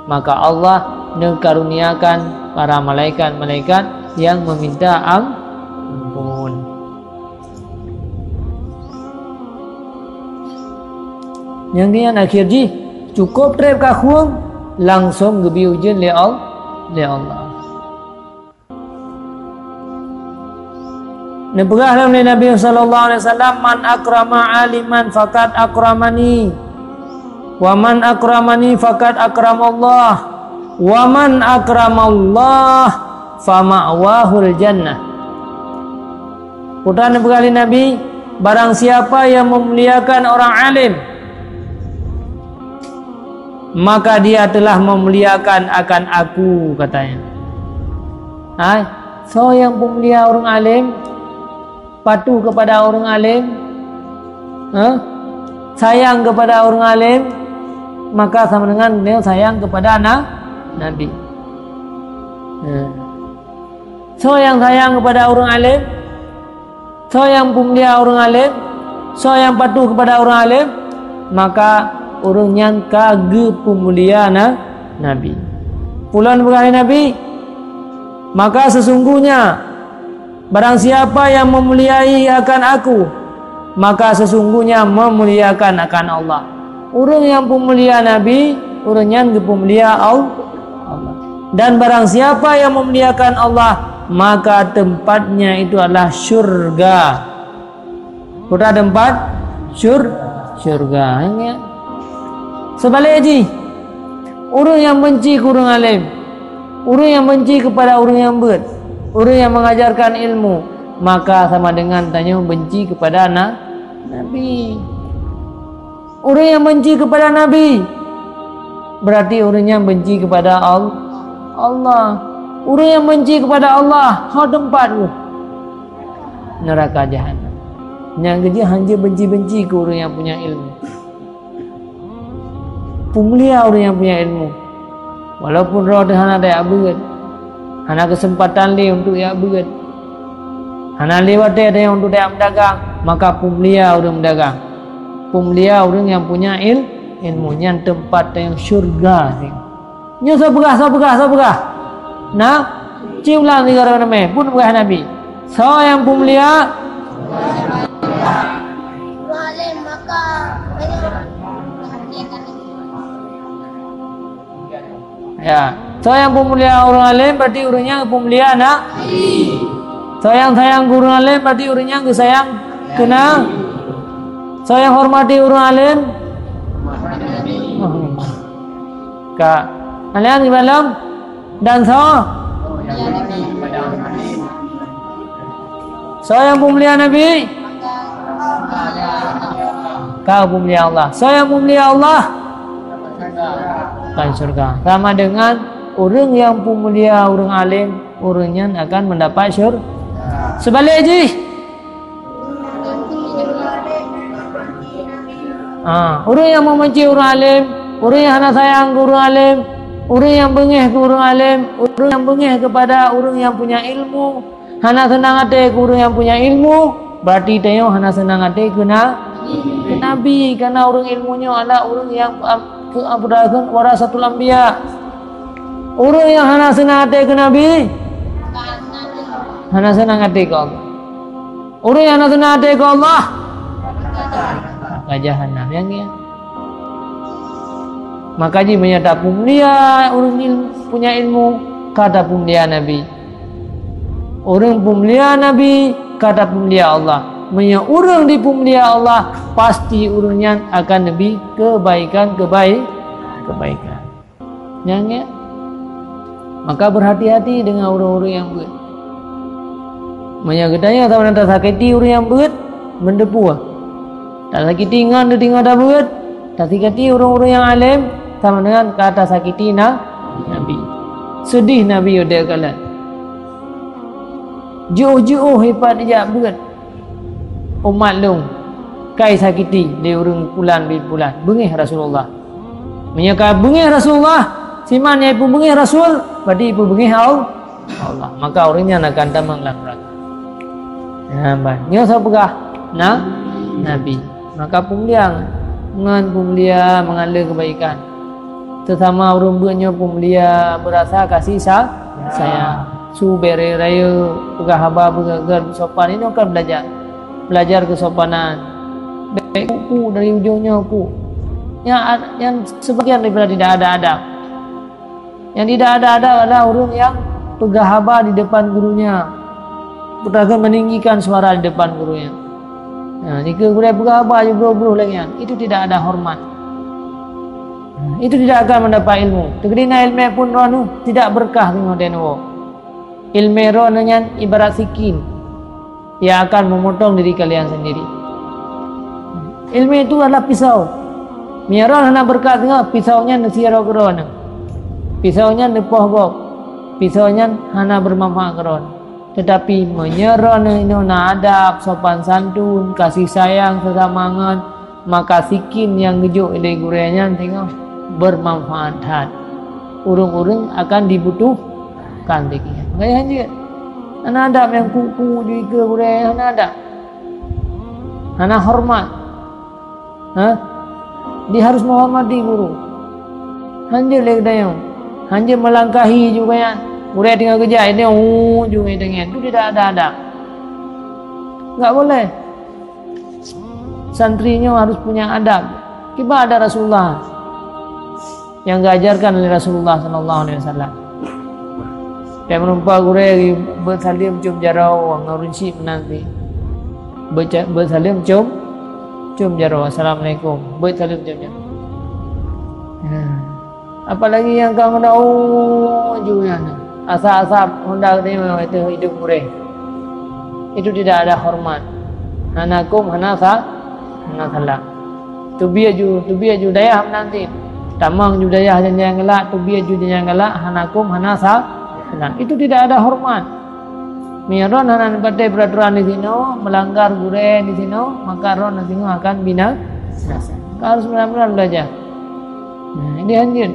Maka Allah neukaruniakan para malaikat-malaikat yang meminta am-, ampun. Nyang nyan akhé jih, cukôp treb ka khueng, langsong geubi ujeuen lé Al-, lé Allah. Neupeugah lom lé Nabi sallallahu alaihi wasallam, "Man akrama aliman faqad akramani, wa man akramani faqad akramallah, wa man akramallah fama'wahul jannah." Peue treuk neupeugah lé Nabi, "Barang siapa yang memuliakan orang alim, maka dia telah memuliakan akan aku," katanya. Hai, soe nyang peumulia ureuëng alim, patuh keupada ureuëng alim, ha? Sayang keupada ureuëng alim, maka sama dengan dia sayang keupada na-, Nabi. Ha. Soe nyang sayang keupada ureuëng alim, soe nyang peumulia ureuëng alim, soe nyang patuh keupada ureuëng alim, maka ureuëng nyan ka geupeumulia na-, Nabi. Peue lom neupeugah lé Nabi, "Maka sesungguhnya barang siapa yang memuliai akan aku, maka sesungguhnya memuliakan akan Allah." Ureuëng nyang peumulia Nabi, ureuëng nyan geupeumulia Al-, Allah. Dan barang siapa yang memuliakan Allah, maka tempatnya itu adalah syurga. Kota tempat syur-, syurga. Ingat. Seubalik jih, ureuëng nyang benci keu ureuëng alim, ureuëng nyang benci keupada ureuëng nyang beuet, ureuëng nyang mengajarkan ilmu, maka sama dengan tanyoe benci keupada na-, Nabi. Ureuëng nyang benci keupada Nabi, berarti ureuëng nyan benci keupada Al-, Allah. Ureuëng nyang benci keupada Allah, ho teumpat geuh, neuraka jahanam. Nyang keujeuet hanjeuet benci-benci keu ureuëng nyang punya ilmu. Peumulia ureuëng nyang punya ilmu. Walaupun droe teuh hana tajak beuet, hana keuseumpatan lé untuk jak beuet, hana lé watée teuh untuk tajak meudagang, maka peumulia ureuëng meudagang. Peumulia ureuëng nyang punya il-, ilmu, nyan teumpat teuh syurga. Nyoe sapeugah, sapeugah, sapeugah. Nah, ci ulang tiga ramé-ramé, peue neupeugah Nabi. Soe nyang peumulia? Ya. Soe nyang peumulia ureuëng alim, berarti ureuëng nyan peumulia na-, soe nyang sayang keu ureuëng alim, berarti ureuëng nyan geusayang keu na-, soe nyang hormati ureuëng alim, ka. Kalian gimana? Dan soe? Soe nyang peumulia Nabi? Ka peumulia Allah. Soe nyang peumulia Allah? Akan syurga. Sama dengan ureuëng nyang peumulia ureuëng alim, ureuëng nyan akan mendapat syur-, seubalik jih. Ha, ureuëng nyang membenci ureuëng alim, ureuëng nyang hana sayang keu ureuëng alim, Ureuëng nyang beungéh keu ureuëng além, ureuëng nyang beungéh keupada ureuëng nyang punya ilmu, hana seunang até keu ureuëng nyang punya ilmu, berarti tanyoe hana seunang até keu na-, keu Nabi, karena ureuëng ilmu nyoe adalah ureuëng nyang am-, keu, am-, warasatul anbiya. Ureuëng nyang hana seunang até keu Nabi, hana seunang até keu Allah. Ureuëng nyang hana seunang até keu Allah, ka jahanam. Nyang ngieng. Maka jih meunyoe tapeumulia ureuëng il-, punya ilmu, ka tapeumulia Nabi. Ureuëng peumulia Nabi, ka tapeumulia Allah. Meunyoe ureuëng dipeumulia Allah, pasti ureuëng nyan akan neubi kebaikan-kebai-, kebaikan. Nyang ngieng. Maka berhati-hati dengan ureuëng-ureuëng nyang beuet. Meunyoe geutanyoe sama na tasakiti ureuëng nyang beuet, meuteupue. Tasakiti ngon teutinggai tabeuet, tasakiti ureuëng-ureuëng nyang além, sama dengan ka tasakiti na-, Nabi. Seudeh Nabi udeb kalon. Jiôh-jiôh ipat ijak beuet. Umat lôn ka isakiti lé ureuëng pulan bin pulan. Beungéh Rasulullah. Meunyoe ka beungéh Rasulullah, siman nyang ipeubeungéh Rasul, berarti ipeubeungéh Al-, Allah. Maka ureuëng nyan akan tamong lam neuraka. Nah, ban. Nyoe soe peugah? Na-, Nabi. Maka peumulia ngon peumulia meungalir kebaikan. Seusama ureuëng beuet nyoe peumulia beurasa kasih sa-, sayang. Su bèk rayeuk-rayeuk peugah haba beugét-gét, sopan, inoe kan belajar. Belajar keusopanan. Bèk ku-ku dari ujong nyoe ku. Nyang, nyang sebagian daripada tidak ada adab. Nyang tidak ada adab adalah ureuëng nyang peugah haba di depan gurunya. Peutagon meninggikan suara di depan gurunya. Nah, jika gurèe peugah haba jibroh-broh lagèe nyan, itu tidak ada hormat. Nah, itu tidak akan mendapat ilmu. Teukeudi na ileumèe pun droeneuh tidak berkah singoh dan woe. Ileumèe droeneuh nyan ibarat sikin yang akan memotong diri kalian sendiri. Ileumèe itu adalah pisau. Meunyoe droeneuh hana berkah singoh, pisau nyan neusie droe keudroe nyan. Pisau nyan neupoh gob. Pisau nyan hana bermanfaat keudroe. Tetapi meunyoe droeneuh inoe na adab, sopan santun, kasih sayang sesama ngon, maka sikin nyang geujok lé gurèe nyan singoh bermanfaat that. Ureuëng-ureuëng akan dibutuhkan sikin nyan. Makanya hanjeuet. Hana adab nyang ku-ku di keue gurèe, hana adab. Hana hormat. Ha? Dia harus menghormati guru. Hanjeuet lé geutanyoe. Hanjeuet melangkahi juga nyan. Gurèe tinggai geujak, dia hu juga dengan. Itu tidak ada adab. Enggak boleh. Santri nyoe harus punya adab. Kiban adab Rasulullah nyang geuajarkan oleh Rasulullah sallallahu alaihi wasallam. Nyang meureumpok gurèe beuet saleuem com jaroe ngon ureuëng syiek meunan pih. Beuet ca-, beuet saleuem com, com jaroe, "Assalamualaikum." Beuet saleuem com jaroe. Nah. Apalagi nyang ka meunan, oh, ju nyan. Asap-asap honda geutanyoe watèe idong gurèe. Itu tidak ada hormat. Hana huköm, hana sa-, hana salah. Teubiet ju, teubiet ju dayah meunan cit. Tamong ju dayah nyang galak, teubiet ju nyang galak, hana huköm, hana sa-, salah. Itu tidak ada hormat. Meunyoe droeneuh hana neupatéh peuraturan di sinoe, meulanggar gurèe di sinoe, maka droeneuh singoh akan bina-, binasa. Ka harus beuna-beuna belajar. Nah, ini hanjeuet.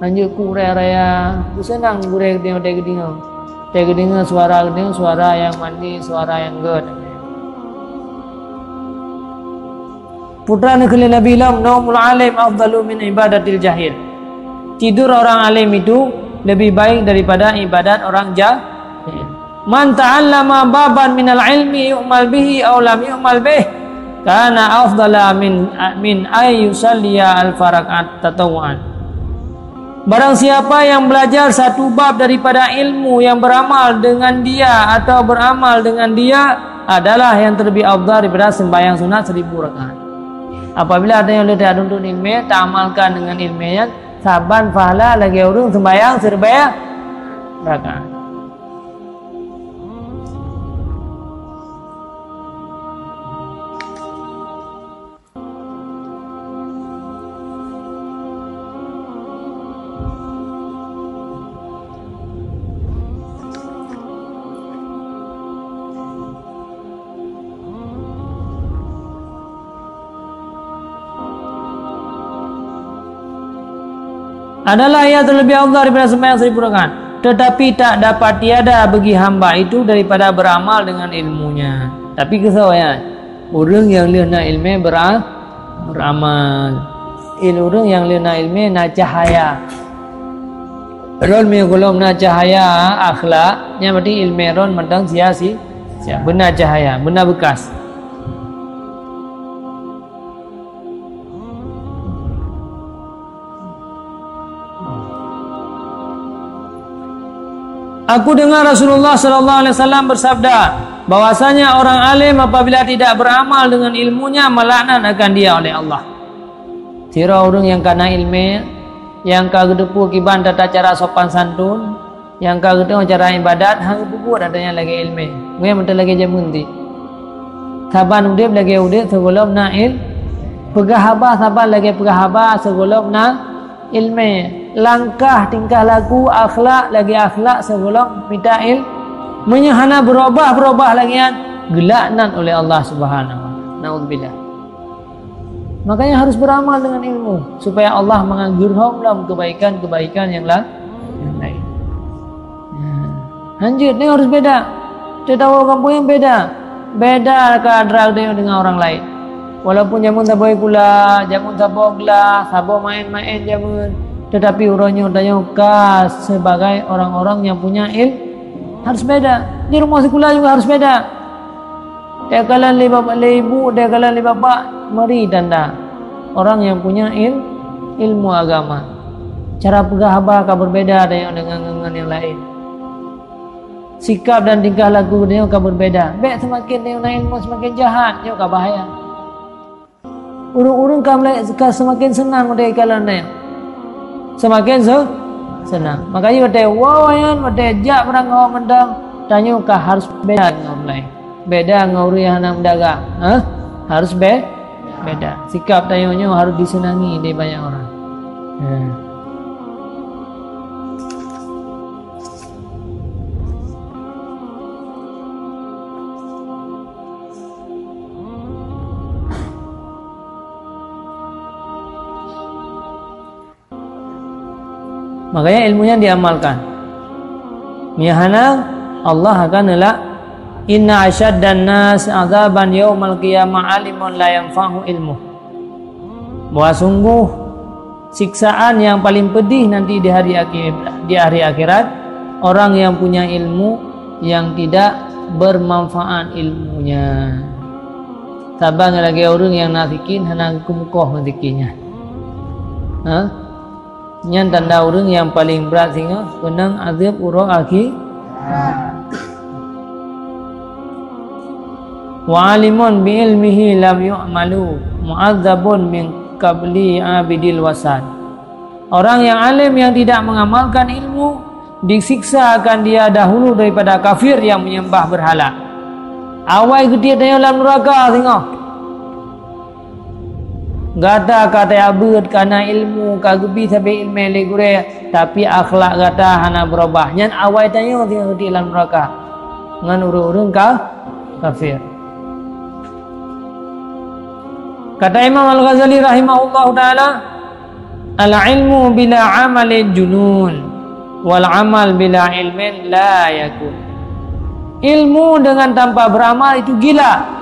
Hanjeuet ku raya-raya, beuseunang gurèe geudeungoe, watèe geudeungoe. Watèe geudeungoe suara geudeungoe, suara nyang manis, suara nyang gèt. Peue treuk neukheun lé Nabi lom, "Naumul alim afdalu min ibadatil jahil." Tidur orang alim itu lebih baik daripada ibadat orang jahil. "Man ta'allama baban minal ilmi yu'mal bihi aw lam yu'mal bih, kana afdala min, min ay yusalliya alfa rakaat tatawuan." Barang siapa yang belajar satu bab daripada ilmu yang beramal dengan dia atau beramal dengan dia adalah yang terlebih afdal daripada sembahyang sunat seribu rakaat. Apabila ada nyang leueh tatuntut ileumèe, taamalkan dengan ileumèe nyan, saban pahala lagèe ureueng sembahyang siribèe rakaat. Adalah ia terlebih afdal daripada sembahyang seribu rakaat. Tetapi tak dapat tiada bagi hamba itu daripada beramal dengan ilmunya. Tapi keu soe nyan? Ureuëng nyang lheueh na iéleumé bera-, beramal. Il ureuëng nyang lheueh na iéleumé na cahya. Ron meunyoe gohlom na cahya akhlak, nyan berarti iéleumé ron mantong sia-si-, sia, beuna cahya, beuna beukas. Aku dengar Rasulullah sallallahu alaihi wasallam bersabda, bahwasanya orang alim apabila tidak beramal dengan ilmunya, melaknat akan dia oleh Allah. Sidroe ureuëng nyang ka na iéleumé, nyang ka geuteupeue kiban tata cara sopan santun, nyang ka geutanyoe cara iébadat, hana geupeubuet ata nyan lagée iéleumé. Ngon mantong lagée jameun ti. Saban udeb lagée udeb sigohlom na il-, peugah haba saban lagée peugah haba sigohlom na iéleumé. Langkah, tingkah laku, akhlak lagée akhlak sigohlom mita il-, meunyoe hana beurubah-beurubah lagée nyan, geulaknat oleh Allah Subhanahu wa Taala. Naudzubillah. Makanya harus beramal dengan ilmu supaya Allah mangat geurhom lom kebaikan-kebaikan yang la-, yang lain. Nah, hanjeuet ni harus beda. Teudawa kampung yang beda. Beda ka atra dengan orang lain. Walaupun jameun saboh sikula, jameun saboh glah, saboh main-main jameun, tetapi uroe nyoe tanyoe ka sebagai orang-orang yang punya il-, harus beda. Di rumah sikula juga harus beda. Teukalon lé bap-, lé ibu, teukalon lé bapak, meri tanda orang yang punya il-, ilmu agama. Cara peugah haba ka berbeda ada yang dengan, dengan yang lain. Sikap dan tingkah laku dia ka berbeda. Bek semakin dia na ilmu semakin jahat, nyoe ka bahaya. Ureuëng-ureuëng ka mulai, ka semakin seunang watée ikalon nyan. Semakin se-, seunang. Makanya watée woe nyan, watée jak beurangkaho mantong, tanyoe ka harus beda ngon ureuëng laén. Beda ngon ureuëng nyang hana meudagang. Hah? Harus be-, beda. Sikap tanyoe nyoe harus diseunangi lé banyak orang. Ha. Makanya ilmu nyan diamalkan. Meunyo hana, Allah akan neulak, "Inna asyaddan nas azaban yaumal qiyamah alimun la yanfa'u ilmu." Bahwa sungguh siksaan yang paling pedih nanti di hari akhir, di hari akhirat, orang yang punya ilmu yang tidak bermanfaat ilmunya. Saban lagée ureuëng nyang na sikin hana geukumukoh ngon sikin nyan. Ha? Nyan tanda ureuëng nyang paleng brat singoh keunong azeueb uroe akhi. Wa alimun bi ilmihi lam yu'malu mu'adzabun min qabli abidil wasan. Orang yang alim yang tidak mengamalkan ilmu disiksa akan dia dahulu daripada kafir yang menyembah berhala. Awai geutiek tanyoe lam nuraka singoh. Gata ka tajak beuet kana ilmu ka geubi sabe iéleumé lé gurée, tapi akhlak gata hana beurubah. Nyan awai tanyoe singoh geutiek lam nuraka ngon ureuëng-ureuëng ka kafir. Kata Imam Al-Ghazali rahimahullahu taala, "Al-ilmu bila amalin junun, wal amal bila ilmin la yakun." Ilmu dengan tanpa beramal itu gila.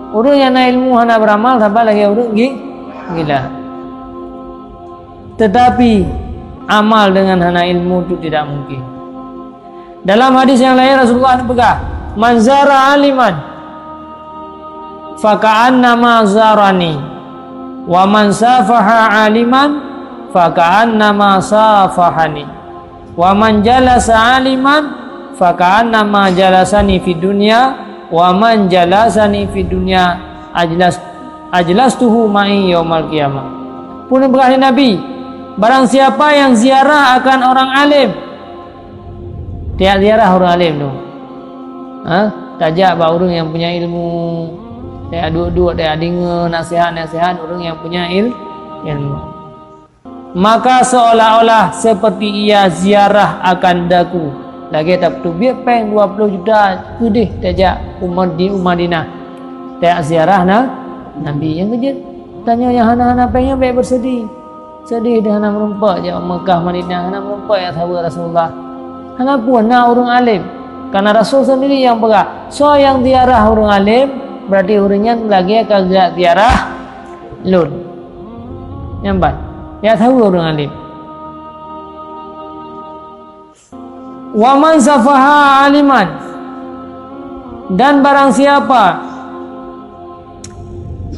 Ureuëng nyang na ilmu hana beramal sama lagée ureuëng gi-, gila. Tetapi amal dengan hana ilmu itu tidak mungkin. Dalam hadis yang lain Rasulullah peugah, "Man zara aliman faka'annama zarani, wa man safaha aliman faka'annama safahani, wa man jalasa aliman faka'annama jalasani fid dunya, wa man jalasani fid dunya ajlas, ajlastuhu ma'i yaumal qiyamah." Pun peugah lé Nabi, barang siapa yang ziarah akan orang alim, Tajak ziarah ureuëng alim tu. Ha? Tajak bak ureuëng nyang punya ilmu. Tajak duek-duek, tajak deungoe nasihat-nasihat ureuëng nyang punya il-, ilmu. Maka seolah-olah seperti ia ziarah akan daku. Lagée tapeutubiet péng dua puluh juta keudeh tajak u Mad-, di u Madinah. Tajak ziarah na, Nabi nyang keujeuet. Tanyoe nyang hana-hana péng nyan bék beuseudih. Seudeh deh hana meurumpok jak Meukah Madinah, hana meurumpok jak saweue Rasulullah. Hana peue na ureuëng além. Karena Rasul sendiri nyang peugah, "Soe nyang ziarah ureuëng além, berarti ureuëng nyan lagée ka geujak ziarah lôn." Nyan ban, jak saweue ureuëng além. "Wa man safaha aliman," dan barang siapa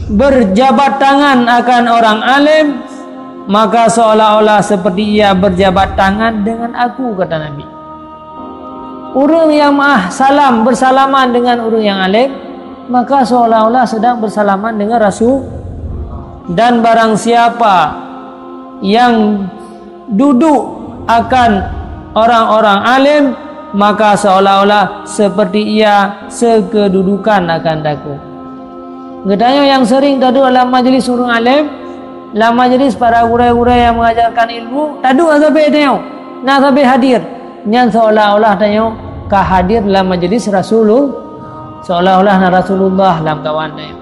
berjabat tangan akan orang alim, maka seolah-olah seperti ia berjabat tangan dengan aku, kata Nabi. Ureuëng nyang meu'ah salam beusalaman deungon ureuëng nyang além, maka seolah-olah sedang beusalaman deungon Rasul. Dan barang siapa nyang duduk akan orang-orang alim, maka seolah-olah seperti ia sekedudukan akan aku. Geutanyoe nyang sering taduek lam majlis ureuëng além, lam majlis para gurée-gurée nyang mengajarkan ilmu, taduek sabe tanyoe, na sabe hadir, nyan seolah-olah tanyoe ka hadir lam majlis Rasulullah, seolah-olah na Rasulullah lam kawan tanyoe.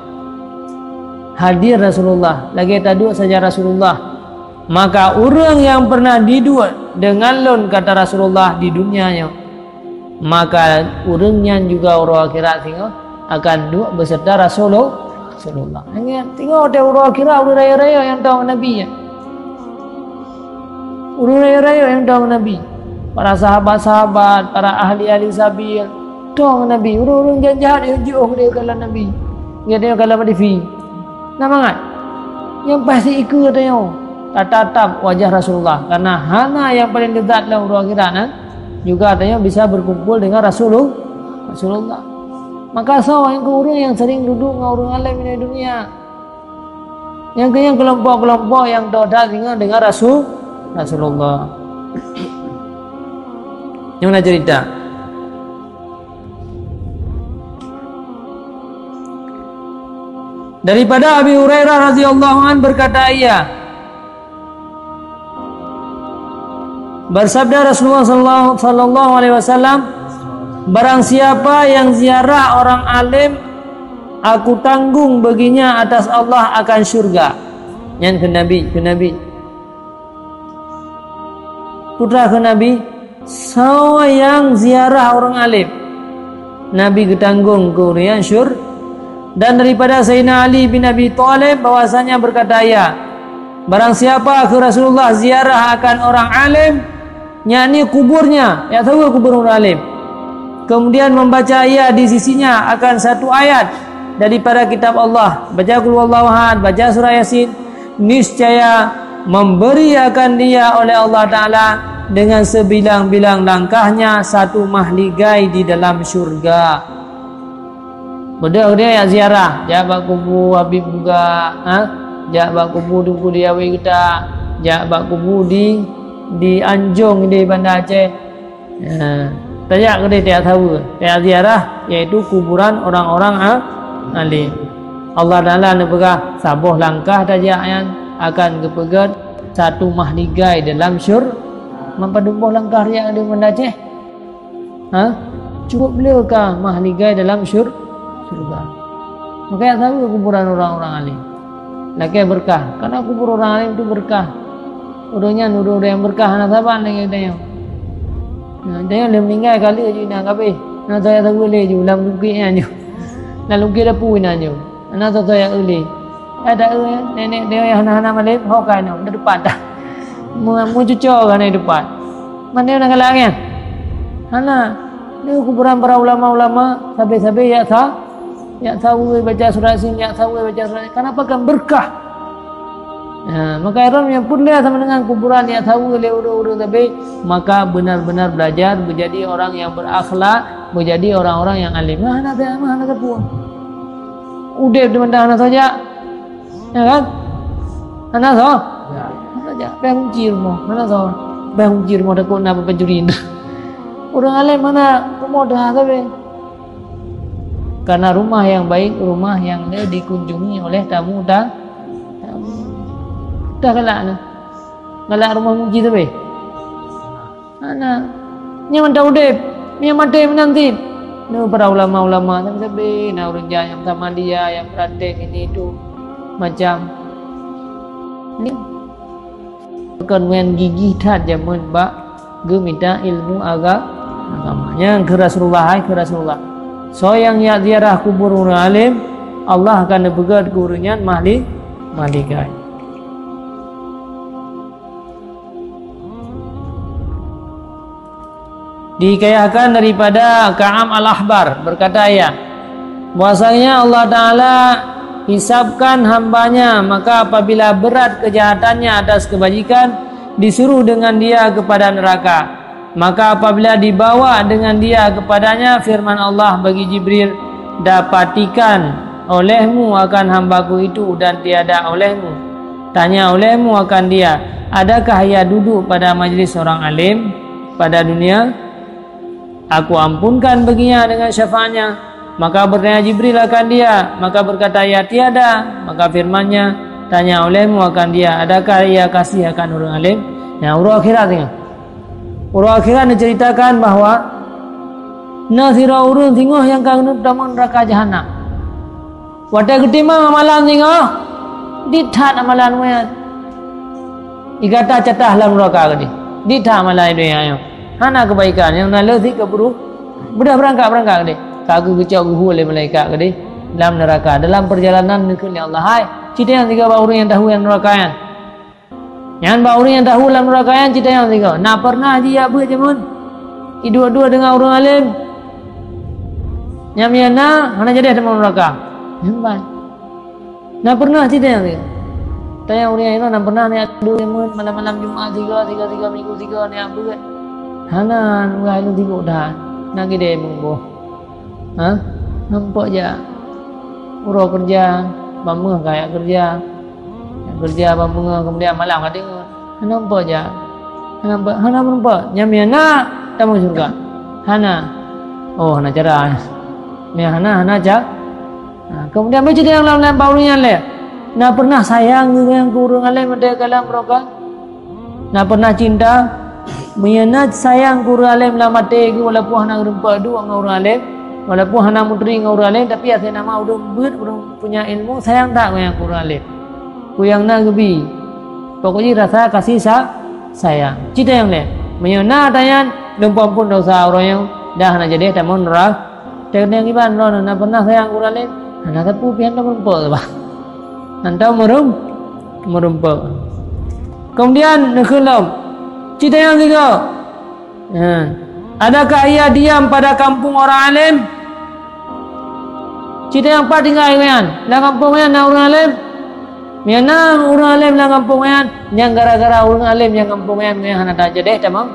Hadir Rasulullah, lagée taduek saja Rasulullah. Maka ureuëng nyang pernah diduek deungon lôn, kata Rasulullah, di dunia nyoe, maka ureuëng nyan juga uroe akhirat singoh akan duek beserta Rasulullah. Rasulullah. Ingat, singoh teuh uroe akhirat ureuëng rayeuk-rayeuk nyang tong Nabi nyan. Ureuëng rayeuk-rayeuk nyang tong Nabi. Para sahabat-sahabat, para ahli-ahli sabil, tong Nabi. Ureuëng-ureuëng jahat-jahat nyang jiôh keudeh keu Nabi. Geutanyoe keu lam T V. Na mangat. Nyang pasti ikeue tanyoe tatatap wajah Rasulullah, karena hana nyang paleng leuzat lam uroe akhirat nyan juga tanyoe bisa berkumpul dengan Rasulullah. Rasulullah. Maka soe nyang keu ureuëng nyang sering duduk ngon ureuëng alim di dunia. Nyang keu nyang kelompok-kelompok nyang todat dengan, dengan Rasul, Rasulullah. Nyang na cerita. Daripada Abi Hurairah radhiyallahu anhu berkata ia, bersabda Rasulullah sallallahu, sallallahu alaihi wasallam, "Barang siapa yang ziarah orang alim, aku tanggung baginya atas Allah akan syurga." Nyan keu Nabi, keu Nabi. Putra keu Nabi, soe nyang ziarah ureuëng alim, Nabi geutanggong keu ureuëng nyan syur-, dan daripada Sayyidina Ali bin Abi Thalib bahwasanya berkata ia, barang siapa keu Rasulullah ziarah akan orang alim, yakni kuburnya, jak saweue kubur ureuëng alim, kemudian membaca ia di sisinya akan satu ayat daripada kitab Allah, baca Qul Huwallahu Ahad, baca surah Yasin, niscaya memberi akan dia oleh Allah Taala dengan sebilang-bilang langkahnya satu mahligai di dalam syurga. Beudôh geutanyoe jak ziarah, jak bak kubu Habib Buga, ha? Jak bak kubu Teungku Diawi geuta, jak bak kubu di, di Anjong di Banda Aceh. Ya, tajak keudeh tajak saweue, tajak ziarah, yaitu kuburan orang-orang a-, alim. Allah Taala neupeugah saboh langkah tajak nyan akan geupeugét satu mahligai dalam syur-, man padum boh langkah riak di Banda Aceh. Ha? Cukup le ka mahligai dalam syur-, syurga. Maka jak saweue kuburan orang-orang alim. Lakée beureukat. Karena kubur orang alim tu beureukat. Ureuëng nyan ureuëng-ureuëng nyang beureukat hana saban lagée tanyoe. Nah, tanyoe lheueh meuninggai ka lheueh ju inan kabeh. Hana soe jak saweue lé ju lam lungkiek nyan ju. Lam lungkiek dapu inan ju. Hana soe-soe jak eu lé. Ada eu nenek tanyoe nyang hana-hana malem, ho ka nyoe, na teupat dah. Meu-, meucuco ka na teupat. Mandum na galak nyan. Hana. Di kuburan para ulama-ulama, sabe-sabe jak sa-, jak saweue baca surat Yasin, jak saweue baca surat Yasin. Kenapa kan berkah? Ha, maka ureuëng nyang peureulée sama dengan kuburan jak saweue lé ureuëng-ureuëng sabe, maka benar-benar belajar menjadi orang yang berakhlak, menjadi orang-orang yang alim. Nah, hana, hana, hana sapeue. Udeb di mantong hana soe jak. Ya kan? Hana soe? Ya. Hana jak. Bèk kunci rumoh. Hana soe? Bèk kunci rumoh, takot na pencuri. Ureuëng alim hana rumoh dah sabe. Karena rumah yang baik, rumah yang le dikunjungi oleh tamu ta-, tamu. Dah galak na. Galak rumoh kunci sabe. Hana. Nyan mantong udeb, nyan maté meunan cit. Nyoe para ulama-ulama nyan sabe na ureuëng jahat nyang sama dia, nyang praktek ini itu macam. Ni. Kon ngon gigih that jameun bak geumita ilmu aga-, agama. Nyan kheun Rasulullah, hai kheun Rasulullah, "Soe nyang jak ziarah kubur ureuëng além, Allah akan neupeugét keu ureuëng nyan mahli-, malaikat." Dihikayahkan daripada Ka'ab Al-Ahbar, berkata ia, bahwasanya Allah Ta'ala hisabkan hambanya, maka apabila berat kejahatannya atas kebajikan, disuruh dengan dia kepada neraka. Maka apabila dibawa dengan dia kepadanya, firman Allah bagi Jibril, "Dapatikan olehmu akan hambaku itu dan tiada olehmu. Tanya olehmu akan dia, adakah ia duduk pada majlis orang alim pada dunia? Aku ampunkan baginya dengan syafaatnya." Maka bertanya Jibril akan dia, maka berkata ia, "Tiada." Maka firman-Nya, "Tanya olehmu akan dia, adakah ia kasih akan ureuëng alim?" Nah, uroe akhirat singoh. Uroe akhirat diceritakan bahwa na sidroe ureuëng singoh nyang ka keuneuk tamong neuraka jahanam. Watée geutimang amalan singoh, dit that amalan nyan. Jigata catat lam neuraka keudeh. Dit that amalan di donya nyoe. Hana keubaikan, nyang na le sit keu beureuh. Beudah beurangkat-beurangkat keudeh. Ka geugeucok geuhue lé malaikat keudeh lam neuraka. Dalam peurjalanan neukheun lé Allah, "Hai, ci tanyong sigoe bak ureuëng nyang dahue lam neuraka nyan." Nyan bak ureuëng nyang dahue lam neuraka nyan ci tanyong sigoe, "Na peureunah jijak beuet jameun? Iduek-duek deungon ureuëng além?" Nyan meunyo na, hana jadeh tamong neuraka. Nyan ban. Na peureunah ci tanyong sigoe. Tanyong ureuëng nyang inoe, "Na peureunah neujak duek jameun malam-malam Jumat sigoe, sigoe-sigoe minggu sigoe neujak beuet?" "Hana, nurah ilôn sibok that. Na keudeh meuboh." "Ha? Nampak jak. Uroe keureuja, ban meungoh ka jak keureuja. Jak keureuja ban meungoh, keumudian malam ka deungon. Hana nampak jak. Hana nampak, hana nampak. Nyan meunyo na, tamong syeuruga." "Hana." "Oh, hana cara. Meunyo hana, hana ca-." Ha, keumudian baca tanyong lam, lam bak ureuëng nyan lé. "Na peureunah sayang geuh keu ureuëng além watée ka lam neuraka? Na peureunah cinta?" Meunyo na sayang keu ureuëng além lam até geuh, walaupun hana geureumpok duek ngon ureuëng além, walaupun hana meuturi ngon ureuëng além, tapi asai nama ureuëng beuet, ureuëng punya ilmu, sayang that keu nyang keu ureuëng além. Keu nyang na geubi. Pokok jih rasa kasih sa-, sayang. Ci tanyong lé. Meunyo na tanyan, lôn peuampôn desya uroe nyoe, dan hana jadeh tamong neura-, Teudeungiban droeneuh na peureunah sayang keu ureuëng além? Hana sapeue pih hantom meurumpok bah. Hantom meurum-, meurumpok. Keumudian neukheun lom, "Ci tanyong sigoe. Ha. Adakah ia diam pada kampung orang alim?" Ci tanyong pat tinggai awaknyan. Lam kampung nyan na ureuëng além? Meunyo na ureuëng além lam kampung nyan, nyang gara-gara ureuëng além nyang kampung nyan, nyan hana tajadeh tamong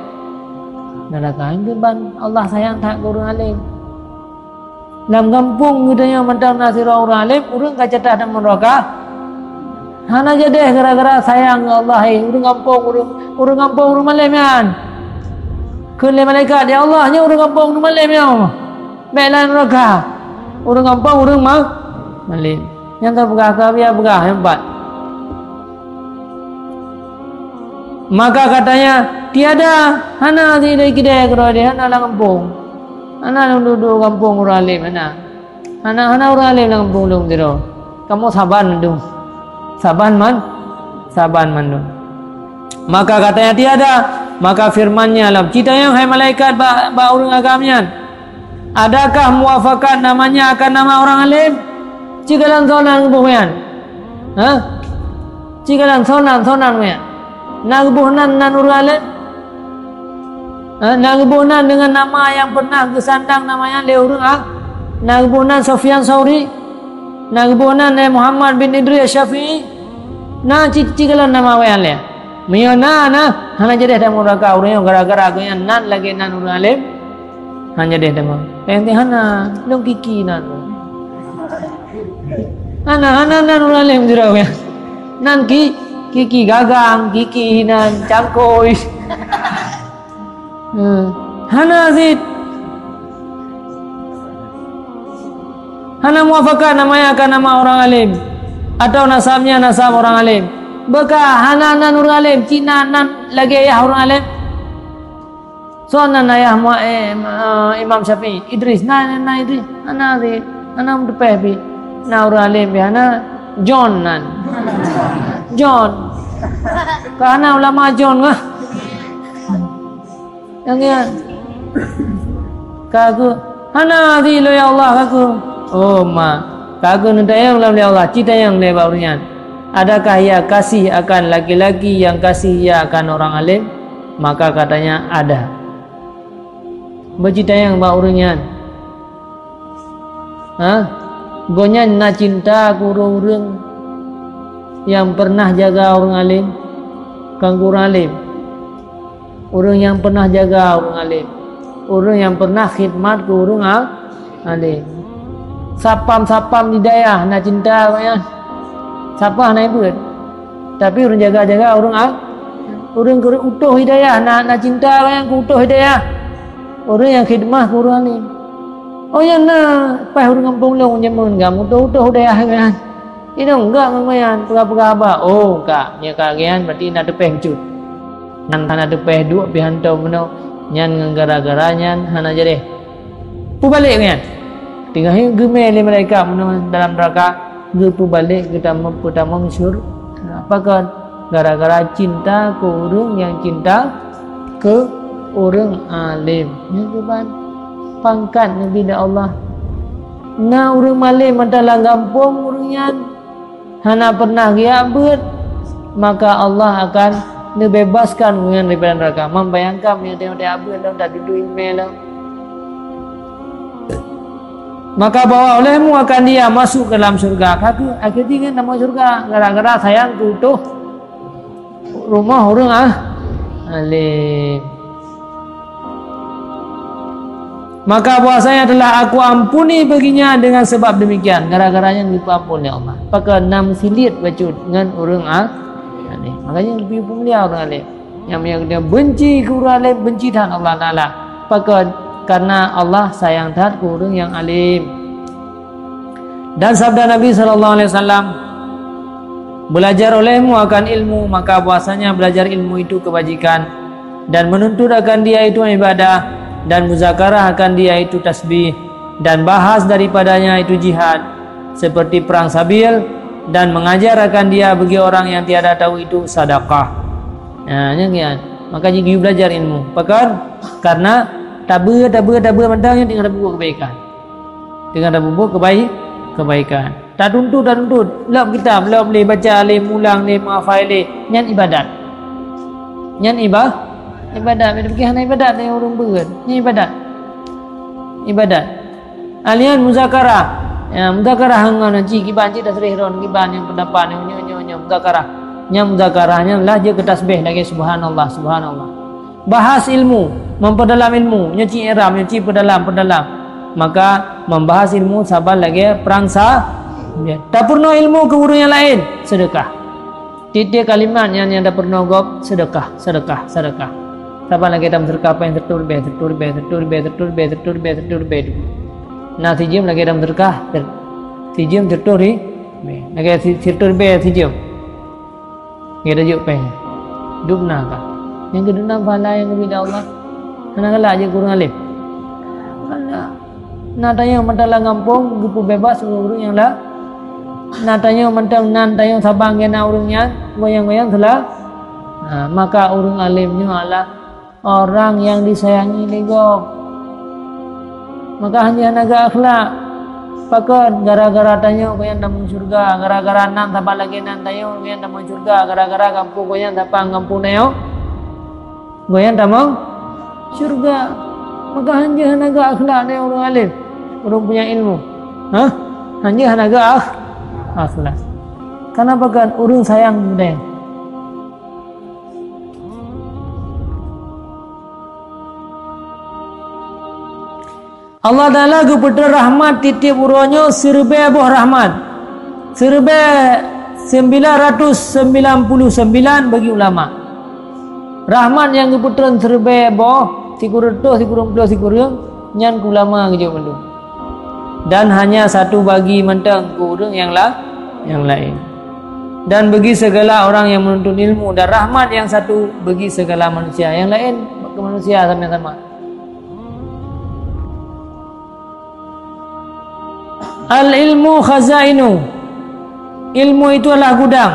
neuraka. Nyan keuh ban Allah sayang that keu ureuëng além. Lam gampông geutanyoe mantong na sidroe ureuëng além, ureuëng ka catat lam neuraka. Hana jadeh gara-gara sayang keu Allah, hei, ureuëng gampông, ureuëng, ureuëng gampông ureuëng malém nyan. Kheun lé malaikat, "Ya Allah, nyoe ureuëng gampông ureuëng malém nyoe. Bék lam neuraka. Ureuëng gampông ureuëng ma-, malém." Nyang ka peugah, ka biya peugah, nyang pat. Maka katanya, "Tiada, hana sidroe keudeh keudroe deh, hana lam gampông. Hana lam dudoe gampông ureuëng além, hana. Hana, hana ureuëng além lam gampông lôn sidroe. Kamoe saban mandum. Saban man, saban mandum." Maka katanya, "Tiada." Maka firman-Nya lom, "Ci tanyong, hai malaikat, bak, bak ureuëng agam nyan. Adakah muwafakat namanya akan nama orang alim?" Ci kalon soe nan geuboh nyan? Ha? Ci kalon soe nan, soe nan nyan? Na geuboh nan, nan ureuëng além? Ha? Na geuboh nan deungon nama nyang peureunah geusandang nama nyan lé ureuëng a-, na geuboh nan Sufyan Sauri? Na geuboh nan lé Muhammad bin Idris Syafi'i? Na ci, ci kalon nama awaknyan lé? Meunyoe na, na, hana jadeh tamong neuraka ureuëng nyoe gara-gara gobnyan nan lagée nan ureuëng além. Hana jadeh tamong. Nyang teuhana, lôn kiki nan. Hana, hana nan ureuëng além sidroe. Nan ki, kiki gagang, kiki nan cangkôi. Hmm. Hana cit. Hana muwafakat namanya akan nama orang alim, atau nasabnya nasab orang alim. Beuka hana nan ureuëng além, ci na nan lagée yah ureuëng além. Soe nan ayah Mu-, eh, eh, Imam Syafi'i? Idris. Na, na, na Idris? Hana cit. Hana meuteupeh pih. Na ureuëng além pih hana. John nan. John. Ka hana ulama John kah? Nyang nyan. Ka keuh, "Hana di lo ya Allah," ka keuh. Oh, ma. Ka keuh neutanyong lom lé Allah, ci tanyong lé bak ureuëng nyan, "Adakah ia kasih akan laki-laki yang kasih ia akan orang alim?" Maka katanya, "Ada." Beuci tanyong bak ureuëng nyan. Ha? Gobnyan na cinta keu ureuëng-ureuëng nyang pernah jaga ureuëng alim? Kon keu ureuëng alim. Ureuëng nyang pernah jaga ureuëng alim. Ureuëng nyang pernah khidmat keu ureuëng a-, alim. Satpam-satpam di dayah na cinta gobnyan. Satpam na ibeuet. Tapi ureuëng jaga-jaga ureuëng a-, ureuëng keu utôh hidayah, na, na cinta ureuëng keu utôh hidayah. Ureuëng nyang khidmah keu ureuëng alim. Oh, nyan na, paih ureuëng gampông lôn jameun ka mutôh-utôh hidayah nyan. Inong gak ngon nyan, peugah-peugah haba. Oh, ka, nyan ka geuyan berarti na teupéh bacut. Nyan hana teupéh duek pih hantom meunoe, nyan ngon gara-gara nyan hana jadeh. Peubalek nyan. Teungoh geumé lé malaikat meunoe dalam neuraka, geupeubalek geutamong, peutamong syur-, apa kon? Gara-gara cinta keu ureuëng nyang cinta keu ureuëng alim. Nyan keuban pangkat neubi lé Allah. Na ureuëng malém mantong lam gampông ureuëng nyan hana pernah geujak beuet, maka Allah akan neubebaskan gobnyan daripada neuraka. Membayangkan meunyoe teuh jak beuet lom, taduek-duek iéleumé lom. Maka bahwa olehmu akan dia masuk ke dalam syurga. Ka keuh, akhé jih nyan tamong syurga gara-gara sayang keu utôh rumoh ureuëng ah, alim. Maka bahwasanya telah Aku ampuni baginya dengan sebab demikian, gara-gara nyan geupeuampôn lé Allah. Pakon? Na meusiliet bacut ngon ureuëng ah, alim. Makanya geupeumeuleuha ureuëng alim. Nyang meunyoe geutanyoe benci keu ureuëng alim, benci that Allah Taala. Pakon? Karena Allah sayang that keu ureuëng nyang alim. Dan sabda Nabi sallallahu alaihi wasallam, "Belajar olehmu akan ilmu, maka bahwasanya belajar ilmu itu kebajikan, dan menuntut akan dia itu ibadah, dan muzakarah akan dia itu tasbih, dan bahas daripadanya itu jihad, seperti perang sabil, dan mengajar akan dia bagi orang yang tiada tahu itu sadaqah." Nah, nyan kan. Maka jih geuyue belajar ilmu. Pakon? Karena tabeue, tabeue, tabeue mantong nyan teungoh tapeubuet keubaikan. Teungoh tapeubuet kebai-, keubaikan. Tatuntut, tatuntut. Lom kitab, lom lé, baca lé, mulang lé, meuhafai lé. Nyan ibadat. Nyan iba-, ibadat. Beda pikir hana ibadat nyan ureuëng beuet. Nyan ibadat. Ibadat. Alian muzakarah. Ya, muzakarah ngon cit kiban cit tasrih ron, kiban nyang pendapat, nyang nyoe, nyoe, nyoe, muzakarah. Nyan muzakarah nyan lah jeuet keu tasbih lagée subhanallah, subhanallah. Bahas ilmu, memperdalam ilmu, nyoe cit i'rab, nyoe cit peudalam, peudalam. Maka membahas ilmu saban lagée perang sa-, ya. Tapeurunoe ilmu keu ureuëng nyang laén, sedekah. Tieb-tieb kalimat nyan nyang tapeurunoe gob, sedekah, sedekah, sedekah. Saban lagée tameuseudeukah péng sireutoh ribée, sireutoh ribée, sireutoh ribée, sireutoh ribée, sireutoh ribée, sireutoh ribée. Na sijeuem lagée tameuseudeukah, sir-, sijeuem sireutoh ri-, ribée. Lagée si-, sireutoh ribée sijeuem. Nyan tajok péng. Dum na ka. Nyang keudua na pahala nyang geubri lé Allah. Hana galak jeuet keu ureuëng alim. Hana. Na tanyoe mantong lam gampông geupeubeubaih ureuëng nyang la-, na tanyoe mantong nan tanyoe saban keu na ureuëng nyan goyang-goyang seula-, nah, maka ureuëng alim nyoe adalah orang nyang disayangi lé gob. Maka hana, hana geuakhlak. Pakon? Gara-gara tanyoe goyang tamong syeuruga, gara-gara nan saban lagée nan tanyoe goyang tamong syeuruga, gara-gara gampông goyang saban gampông tanyoe goyang tamong syeuruga. Maka hanjeuet hana geuakhlak nyan ureuëng alim, ureuëng punya ilmu. Hah? Hanjeuet hana geuakh-, akhlak. Kenapa kan ureuëng sayang geutanyoe? Allah Taala geupeutrön rahmat tieb-tieb uroe nyoe siribée boh rahmat. Siribée sembilan ratus sembilan puluh sembilan bagi ulama. Rahmat nyang geupeutrön siribée boh, sikureueng reutôh, sikureueng ploh sikureueng, nyan keu ulama geujok mandum. Dan hanya satu bagi mantong keu ureuëng nyang la-, nyang laén. Dan bagi segala orang yang menuntut ilmu, dan rahmat yang satu bagi segala manusia. Nyang laén keu manusia sama-sama. Al-ilmu khazainu. Ilmu itu adalah gudang.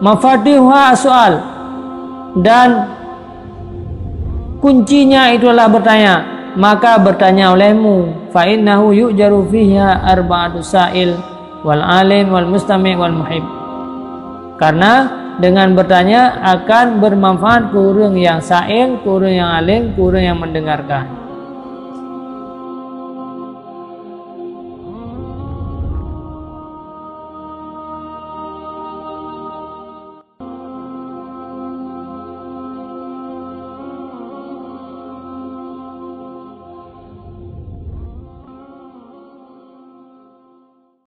Mafatihuha as-su'al, dan kuncinya itulah bertanya. Maka bertanya olehmu, fa innahu yu'jaru fiha arba'atu sa'il, wal alim, wal mustami', wal muhib. Karena dengan bertanya akan bermanfaat ke ureuëng nyang sa'il, ke ureuëng nyang alim, ke ureuëng nyang mendengarkan.